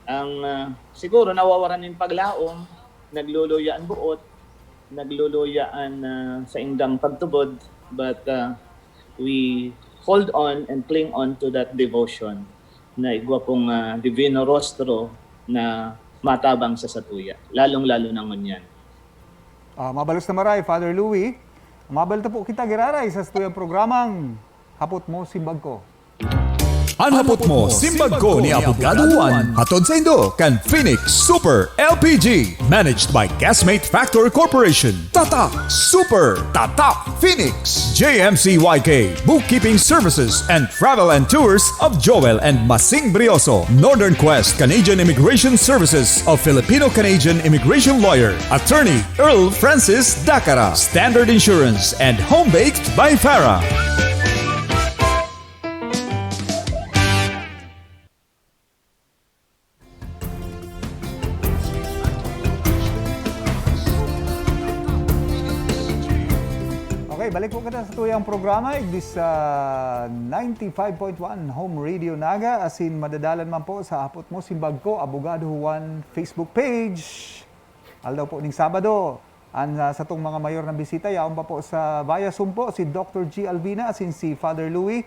ang, ah, siguro nawawaran nin paglaom, nagluluya an boot, nagluluya an, ah, saindang pagtubod, but, ah, we hold on and cling on to that devotion na igwa pong, ah, Divino Rostro na matabang sa satuya, lalong-lalo na ngunyan. Ah, mabalos na maray, Father Louis. Mabalta po kita giraray sa satuyang programang Hapot Mo, Simbag Ko. An Hapot Mo, Simbag Ko ni Abogado Juan, hatod saindo kan Phoenix Super L P G, managed by Gasmate Factor Corporation. Tatak Super, Tatak Phoenix, J M C Y K, Bookkeeping Services and Travel and Tours of Joel and Masing Brioso, Northern Quest Canadian Immigration Services of Filipino-Canadian Immigration Lawyer, Attorney Earl Francis Dacara, Standard Insurance and Home Baked by Farah. Okay, balik po kita sa tuyang programa, igdi sa ninety-five point one Home Radio Naga, asin madadalan man po sa Hapot Mo, Simbag Ko, Abogado Juan Facebook page. Aldaw po ning Sabado, an, ah, satong mga mayor na bisita, yaon pa po sa via Zoom po, si Doctor G Alvina, asin si Father Louis.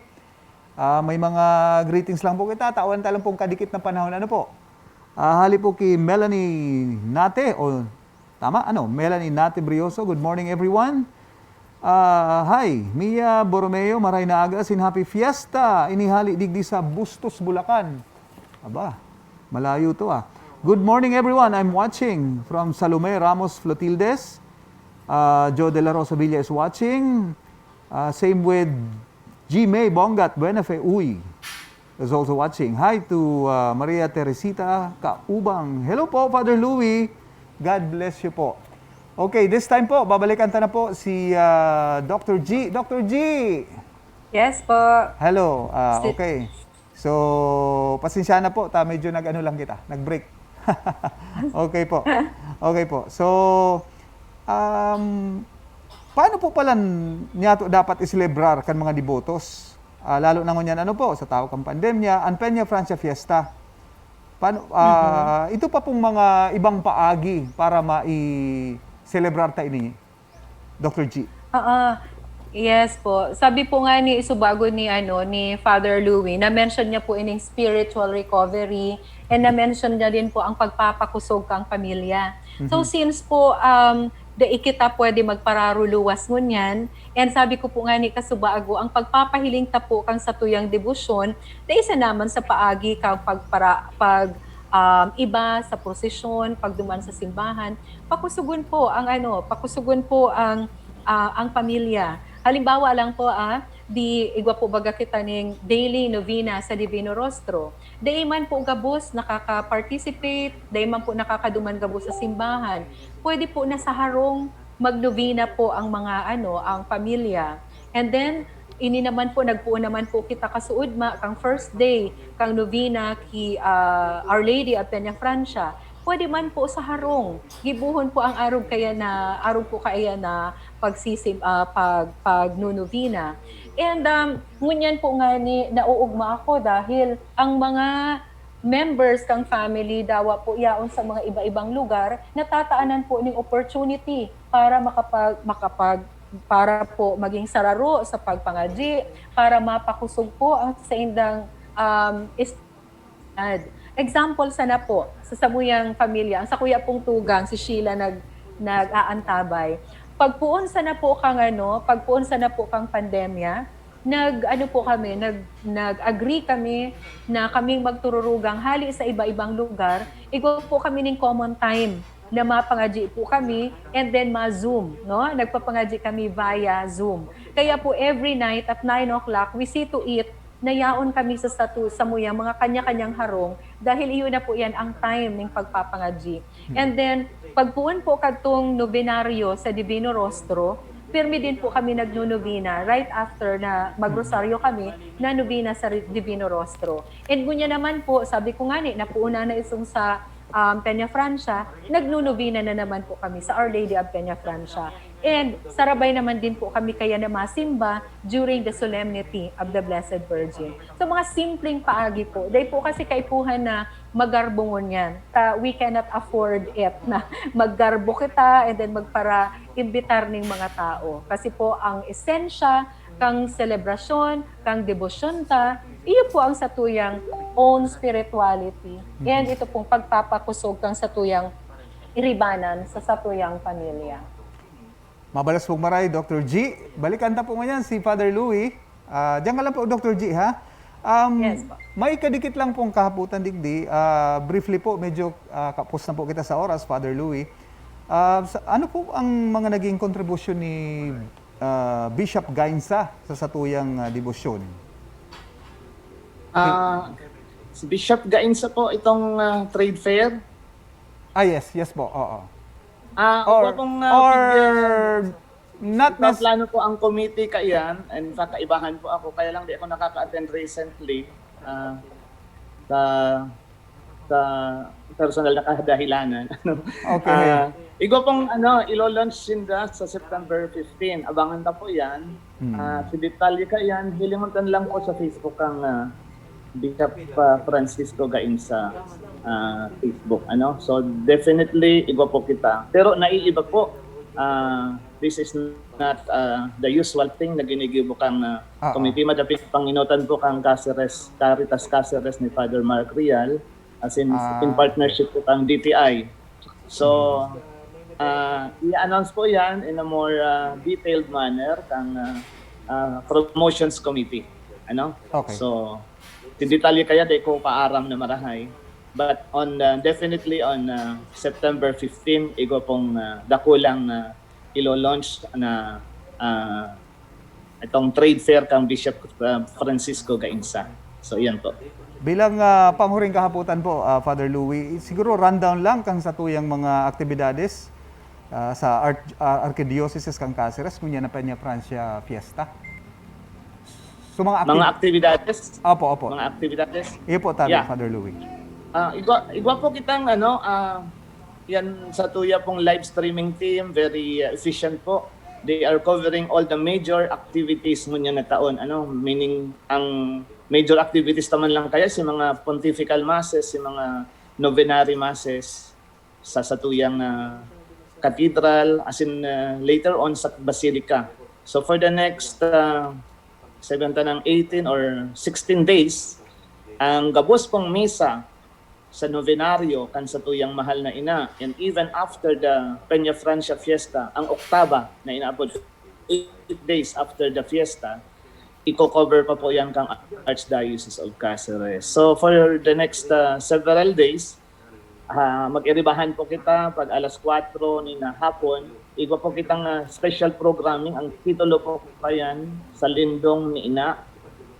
Ah, may mga greetings lang po kita, tawan ta lang pong kadikit na panahon. Ano po? Ah, hali po ki Melanie Nate, o tama, ano? Melanie Nate Brioso, good morning everyone. Ah, hi, Mia Borromeo, maray na aga asin happy fiesta. Ini hali digdi sa Bustos, Bulacan. Aba, malayo to, ah. Good morning everyone, I'm watching from Salome Ramos Flotildes. Ah, Joe De La Rosa Villa is watching. Ah, same with G May Bongat Buenafe Uy is also watching. Hi to, ah, Maria Teresita Kaubang. Hello po, Father Louie. God bless you po. Okay, this time po, babalikan ta na po si, ah, Doctor G. Doctor G! Yes po. Hello. Ah, Si- okay. So, pasensya na po, ta medyo nag-ano lang kita, nag-break. Okay po. Okay po. So, um, paano po pala niyato dapat iselebrar kan mga debotos? Ah, lalo na ngunyan, ano po, sa tahaw kan pandemya, an Peña Francia Fiesta. Paano, ah, Mhm. ito pa pong mga ibang paagi para mai-selebrar ta ini, Doctor G? Oo. Yes po. Sabi po nga ni, isubago ni, ano, ni Father Louie, na-mention niya po ining spiritual recovery, and na-mention niya din po ang pagpapakusog kang pamilya. So, Mhm. since po, um, dai kita pwede magpararuluwas ngunyan, and sabi ko po nga ni kasubago, ang pagpapahiling ta po kang satuyang debosyon, dai sa naman sa paagi kang pagpara-, pag, um, iba sa prosesyon, pagduman sa simbahan, pakusugon po ang ano, pakusugon po ang, ah, ang pamilya. Halimbawa lang po, ah, di igwa po baga kita ning daily novena sa Divino Rostro. Dai man po gabos nakaka-participate, dai man po nakakaduman gabos sa simbahan. Pwede po na sa harong magnovena po ang mga ano, ang pamilya. And then, ini naman po, nagpoon naman po kita kasuodma kang first day kang novena ki, ah, Our Lady of Peña Francia. Pwede man po sa harong, gibohon po ang arog kaya na, arog po kaya na pagsisim-, ah, pag-, pagnonovena. And, um, ngunyan po nga ni, nauugma ako dahil ang mga members kang family dawa po yaon sa mga iba-ibang lugar, natataanan po ning opportunity para makapag-, makapag-, para po maging sararo sa pagpangadyi, para mapakusog po ang saindang, um, is-, ad-, example sana po, sa samuyang pamilya, ang sakuya pong tugang, si Sheila nag-, nag-aantabay. Pagpoon sana po kang ano, pagpoon sana po kang pandemya, nag-ano po kami, nag-, nag-agree kami na kaming magtururugang hali sa iba-ibang lugar, igwa po kami ning common time na mapangadyi po kami, and then ma-Zoom, no? Nagpapangadyi kami via Zoom. Kaya po every night at nine o'clock, we see to it nayaon kami sa satu-, samuyang mga kanya-kanyang harong, dahil iyon na po yan ang time ning pagpapangadyi. And then, pagpoon po kadtong nobenaryo sa Divino Rostro, pirmi din po kami nagnonobena right after na magrosaryo kami, na nobena sa Divino Rostro. And ngunyan naman po, sabi ko nga ni, napuunan na isong sa um, Peña Francia, nagnonobena na naman po kami sa Our Lady of Peña Francia. And sarabay naman din po kami kaya na masimba during the Solemnity of the Blessed Virgin. So, mga simpleng paagi po. Dahil po kasi kaipuhan na magarbo ngunyan. Ta, we cannot afford it na maggarbo kita and then magpara-imbitar ning mga tao. Kasi po, ang esensya kang selebrasyon, kang debosyon ta, iyo po ang satuyang own spirituality. And ito pong pagpapakusog kang satuyang iribanan sa satuyang pamilya. Mabalas pong maray, Doctor G. Balikan ta po ngayon si Father Louis. Ah, diyan ka lang po, Doctor G, ha? Um, Yes po. May kadikit lang pong kahapotan digdi. Ah, briefly po, medyo ah, kapos na po kita sa oras, Father Louis. Ah, sa, ano po ang mga naging kontribusyon ni ah, Bishop Gainza sa satuyang ah, debosyon? Ah, si Bishop Gainza po, itong ah, trade fair. Ah, yes, yes po, oo. Ah, Or, opo pong, ah, or bigyan- not necessarily. Plano po ang committee kaiyan, and kakaibahan po ako, kaya lang di ako nakaka-attend recently ah, sa sa personal na kadahilanan. Ano? Okay. Ah, igwa pong ano, ilo-launch sinda sa September fifteen. Abangan ta po yan. Hmm. Ah, si detalye kaiyan, hilingon ta lang po sa Facebook ang ah, Bishop ah, Francisco Gainza ah, Facebook. Ano? So definitely, igwa po kita. Pero naiiba po, ah, this is not ah, the usual thing na ginigibo kang ah, Ah, committee. Madapit panginutan po kang Caceres, Caritas Caceres ni Father Mark Real, as in, Ah. in partnership po kang D T I. So, ah, i-announce po yan in a more ah, detailed manner kang ah, ah, promotions committee. Ano? Okay. So, si detalye kaya di ko paaram na marahay. But on ah, definitely on ah, September fifteen, igwa pong ah, dakulang ah, ilo-launch na ah, itong trade fair kang Bishop ah, Francisco Gainza. So, yan po. Bilang ah, panghuring kahapotan po, ah, Father Louis, siguro rundown lang kang satuyang mga aktibidades ah, sa Arch- ah, Archdiocese kang Caceres, ngunyan na Peña Francia Fiesta. So, mga, Mga acti- aktibidades, Opo, opo. mga aktibidades. Iyo po, tabi, Yeah. Father Louis. Ah, igwa, igwa po kitang ano, ah, yan sa tuya pong live streaming team, very uh, efficient po. They are covering all the major activities ngunyan na taon. Ano, meaning, ang major activities naman lang kaya si mga pontifical masses, si mga novenary masses sa satuyang ah, cathedral, as in ah, later on sa basilica. So for the next uh, seven tanang eighteen or sixteen days, ang gabos pong misa sa novenaryo kan satuyang mahal na ina, and even after the Peña Francia Fiesta, ang oktaba na inaapod, eight days after the fiesta, i-cover pa po yan kang Archdiocese of Caceres. So for the next uh, several days, ah, mag-iribahan po kita pag alas kwatro ni na hapon. Igwa po kitang ah, special programming. Ang titulo po pa yan, sa Lindong ni Ina.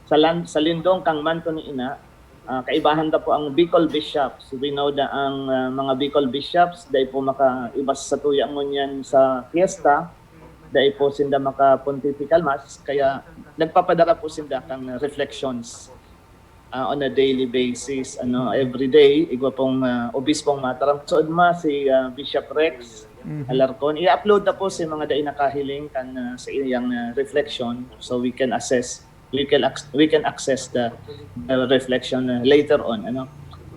Sa, lan- sa Lindong kang Manto ni Ina. Ah, kaibahan ta po ang Bicol Bishops. We know na ang ah, mga Bicol Bishops, dahil po makaiba sa tuya ngunyan sa fiesta, dahil po sinda maka-pontifical mass, kaya nagpapadara po sinda kang reflections ah, on a daily basis, ano, every day, igwa pong ah, obispong mataram. So, ma, si ah, Bishop Rex Alarcon, i-upload na po sa mga dai nakahiling kan ah, sa iyang ah, reflection, so we can assess, we can ac- we can access the, the reflection ah, later on, ano.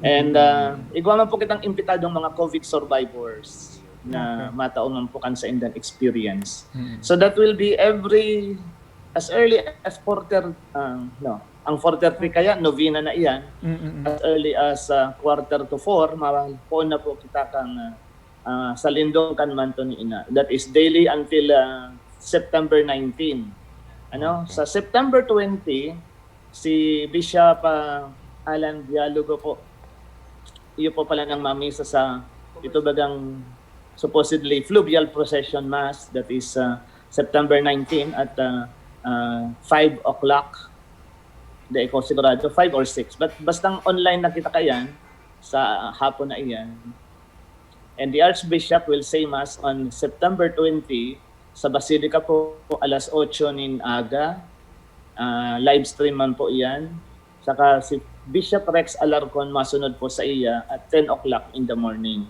And ah, igwa man po kitang imbitadong mga COVID survivors na matao man po kan sa indang experience. So that will be every, as early as quarter, ah, no, ang four thirty kaya, novena na iyan. Mm-mm. As early as ah, quarter to four, ma- poon na po kita kang ah, ah, sa Lindong kan Manto ni Ina. That is daily until ah, September nineteen. Ano, sa September twenty, si Bishop ah, Alan Dialogo po, iyo po pala nang mamisa sa ito bagang supposedly fluvial procession mass, that is ah, September nineteen at ah, ah, five o'clock. Di ko sigurado, five or six. But bastang online na kita kayan, sa hapon na iyan. And the Archbishop will say Mass on September twenty sa Basilica po, alas otso nin aga. Ah, live stream man po iyan. Saka si Bishop Rex Alarcon masunod po sa iya at ten o'clock in the morning.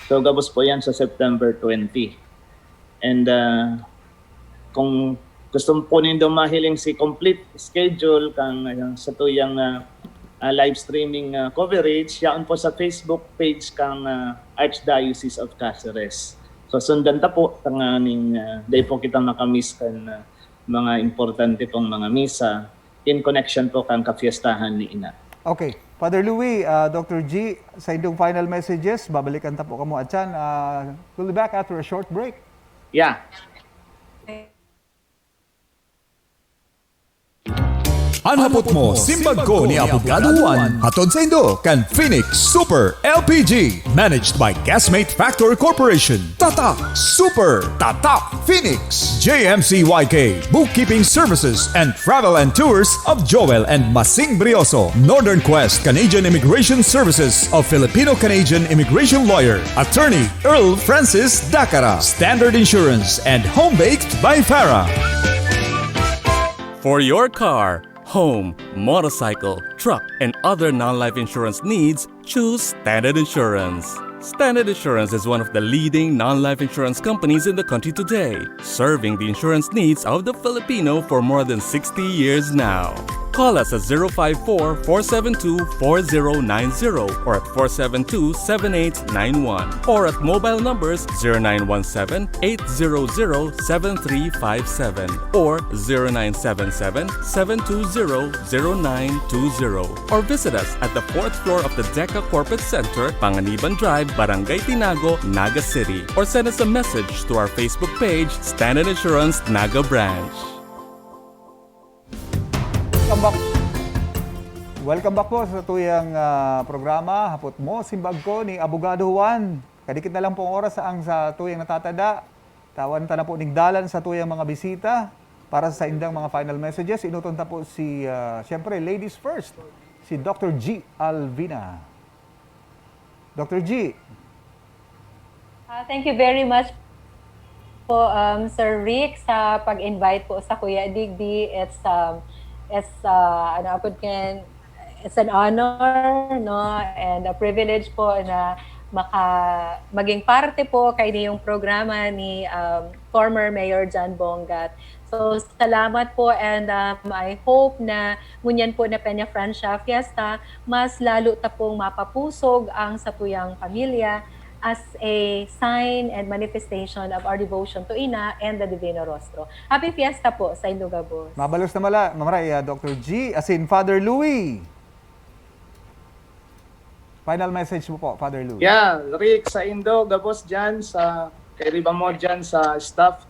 So, gabos po yan sa September twenty. And, ah, kung gusto po nindo mahiling si complete schedule kan, ah, satuyang, ah, ah, live streaming, ah, coverage, yaon po sa Facebook page kan, ah, Archdiocese of Caceres. So, sundan ta po tanganing, ah, dai po kita makamiss kan, ah, mga importante pong mga misa in connection po kan kapiestahan ni Ina. Okay. Father Louis, ah, Doctor G, sa inyong final messages, babalikan ta po kamo atyan. Ah, we'll be back after a short break. Yeah. An Hapot Mo, Simbag Ko ni Abogado Juan, hatod saindo kan Phoenix Super L P G, managed by Gasmate Factor Corporation. Tatak Super! Tatak Phoenix! J M C Y K Bookkeeping Services and Travel and Tours of Joel and Masing Brioso. Northern Quest Canadian Immigration Services of Filipino-Canadian Immigration Lawyer, Attorney Earl Francis Dacara. Standard Insurance and Home Baked by Farah. For your car, home, motorcycle, truck, and other non-life insurance needs, choose Standard Insurance. Standard Insurance is one of the leading non-life insurance companies in the country today, serving the insurance needs of the Filipino for more than sixty years now. Call us at zero five four, four seven two, four zero nine zero or at four seven two, seven eight nine one or at mobile numbers zero nine one seven, eight zero zero, seven three five seven or zero nine seven seven, seven two zero, zero nine two zero or visit us at the fourth floor of the DECA Corporate Center, Panganiban Drive, Barangay Tinago, Naga City, or send us a message to our Facebook page, Standard Insurance Naga Branch. Welcome back. Welcome back po sa tuyang ah, programa, Hapot Mo, Simbag Ko ni Abogado Juan. Kadikit na lang pong oras ang sa tuyang natatada. Tawan ta na po ning dalan sa tuyang mga bisita para sa indang mga final messages. Inuton ta po si, ah, siyempre, ladies first, si Doctor G Alvina. Doctor G. Ah, thank you very much po, um, Sir Rick, sa pag-invite po sa Kuya Digby. It's, um, it's, uh, ano, apod ngayon, it's an honor, no, and a privilege po na maka, maging parte po kaini yung programa ni um, former Mayor John Bongat. So, salamat po, and um, I hope na ngunyan po na Peña Francia Fiesta, mas lalo ta pong mapapusog ang satuyang pamilya as a sign and manifestation of our devotion to Ina and the Divino Rostro. Happy Fiesta po sa indo gabos. Mabalos na mala, Mamaray, ah, Doctor G, as in Father Louis. Final message mo po, Father Louis. Yeah, Rick, sa indo gabos dyan, sa kairiba mo dyan sa staff,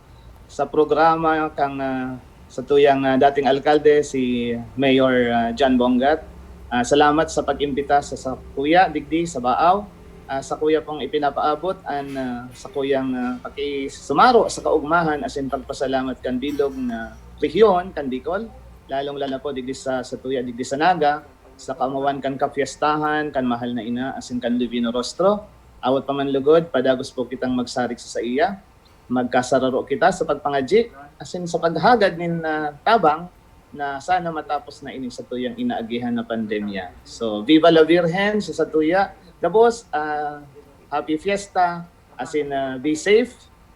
sa programa kang ah, sa tuyang ah, dating alkalde, si Mayor ah, John Bongat. Ah, salamat sa pag-imbita sa, sa kuya digdi sa Baaw. Ah, sa kuya pong ipinapaabot an ah, sa kuyang ah, pakisumaro sa kaugmahan asin pagpasalamat kan bilog na rehiyon kan Bicol, lalong-lalo po digdi sa, sa tuya digdi sa Naga, sa kaomawan kan kapiestahan kan Mahal na Ina asin kan Divino Rostro. Awat pa man lugod, padagos po kitang magsarig sa saiya. Magkasararo kita sa pagpangadyi asin sa paghagad nin ah, tabang na sana matapos na ini sa tuyang inaagihan na pandemya. So, viva la Virgen sa satuya. Gabos, ah, happy fiesta, asin ah, be safe,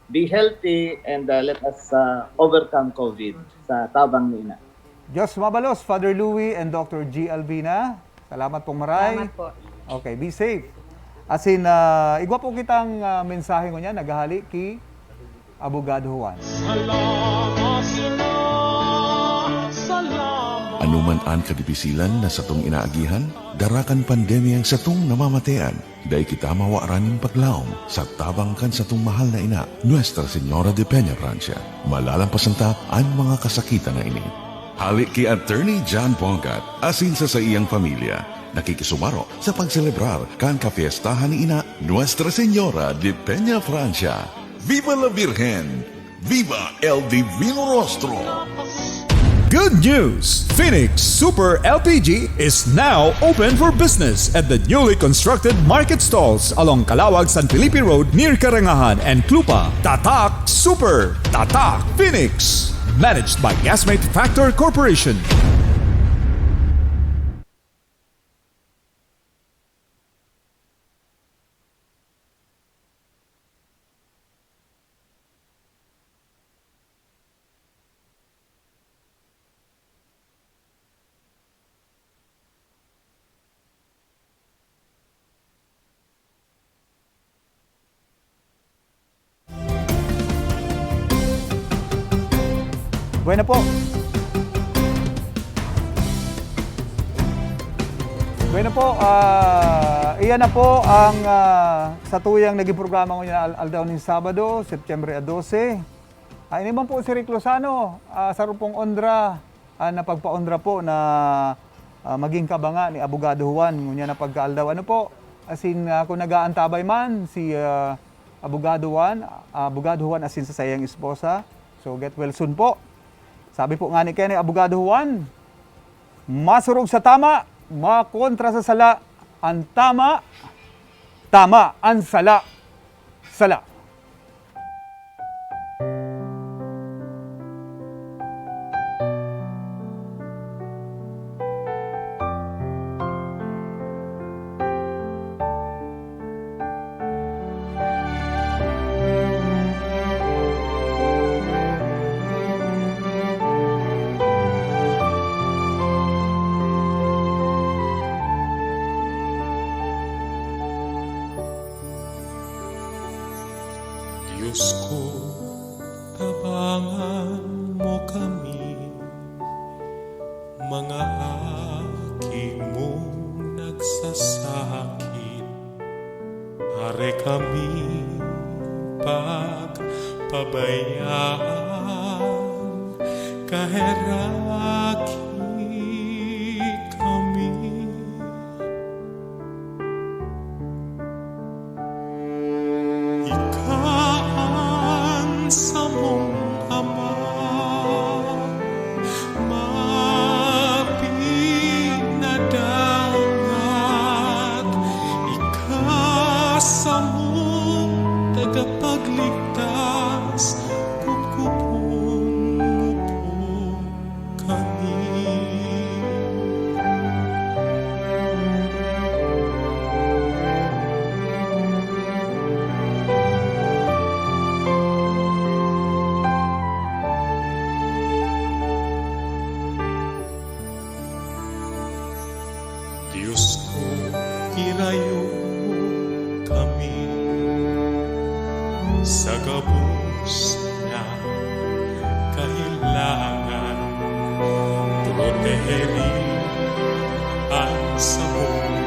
be healthy, and ah, let us ah, overcome COVID sa tabang ni Ina. Diyos mabalos, Father Louis and Doctor G Alvina. Salamat pong maray. Salamat po. Okay, be safe. Asin, ah, igwa po kitang ah, mensahe ngunyan, naghahali ki Abogado Juan. Ano man an kadibisilan na satong inaagihan, dara kan pandemyang satong namamatean, dai kita mawaran nin paglaom sa tabang kan satong mahal na ina, Nuestra Señora de Peña Francia. Malalampasan ta an mga kasakitan na ini. Hali ki Attorney John Bongat asin sa saiyang pamilya, nakikisumaro sa pagselebrar kan kapiestahan ni ina, Nuestra Señora de Peña Francia. Viva la Virgen! Viva el Divino Rostro! Good news! Phoenix Super L P G is now open for business at the newly constructed market stalls along Calawag, San Felipe Road near Karangahan and Clupa. Tatak Super! Tatak Phoenix! Managed by Gasmate Factor Corporation. Buena po. Buena po, ah, iyan na po ang, ah, satuyang naging programa ngunyan na al-, aldaw nin Sabado, Setyembre a dose. Ah, ini man po si Rick Lozano, ah, sa Rupong Ondra, ah, na pagpaondra po na, ah, maging kabanga ni Abogado Juan ngunyan na pagkaaldaw. Ano po, asin, ah, kung nag-aantabay man si, ah, Abogado Juan, Abogado Juan asin sa saiyang esposa. So, get well soon po. Sabi po nga ni Kenny, Abogado Juan, masurog sa tama, makontra sa sala, ang tama, tama, ang sala, sala. Diyos ko, tabangan mo kami, mga aki mong nagsasakit. Hare kami pagpabayaan, kaheraki kami. Ika an samong Ama, mapinadangat. Ika samong tagapagligtas, kupkupon mo po kami. Diyos ko, irayo kami sa gabos na kahelangan. Proteheri an samong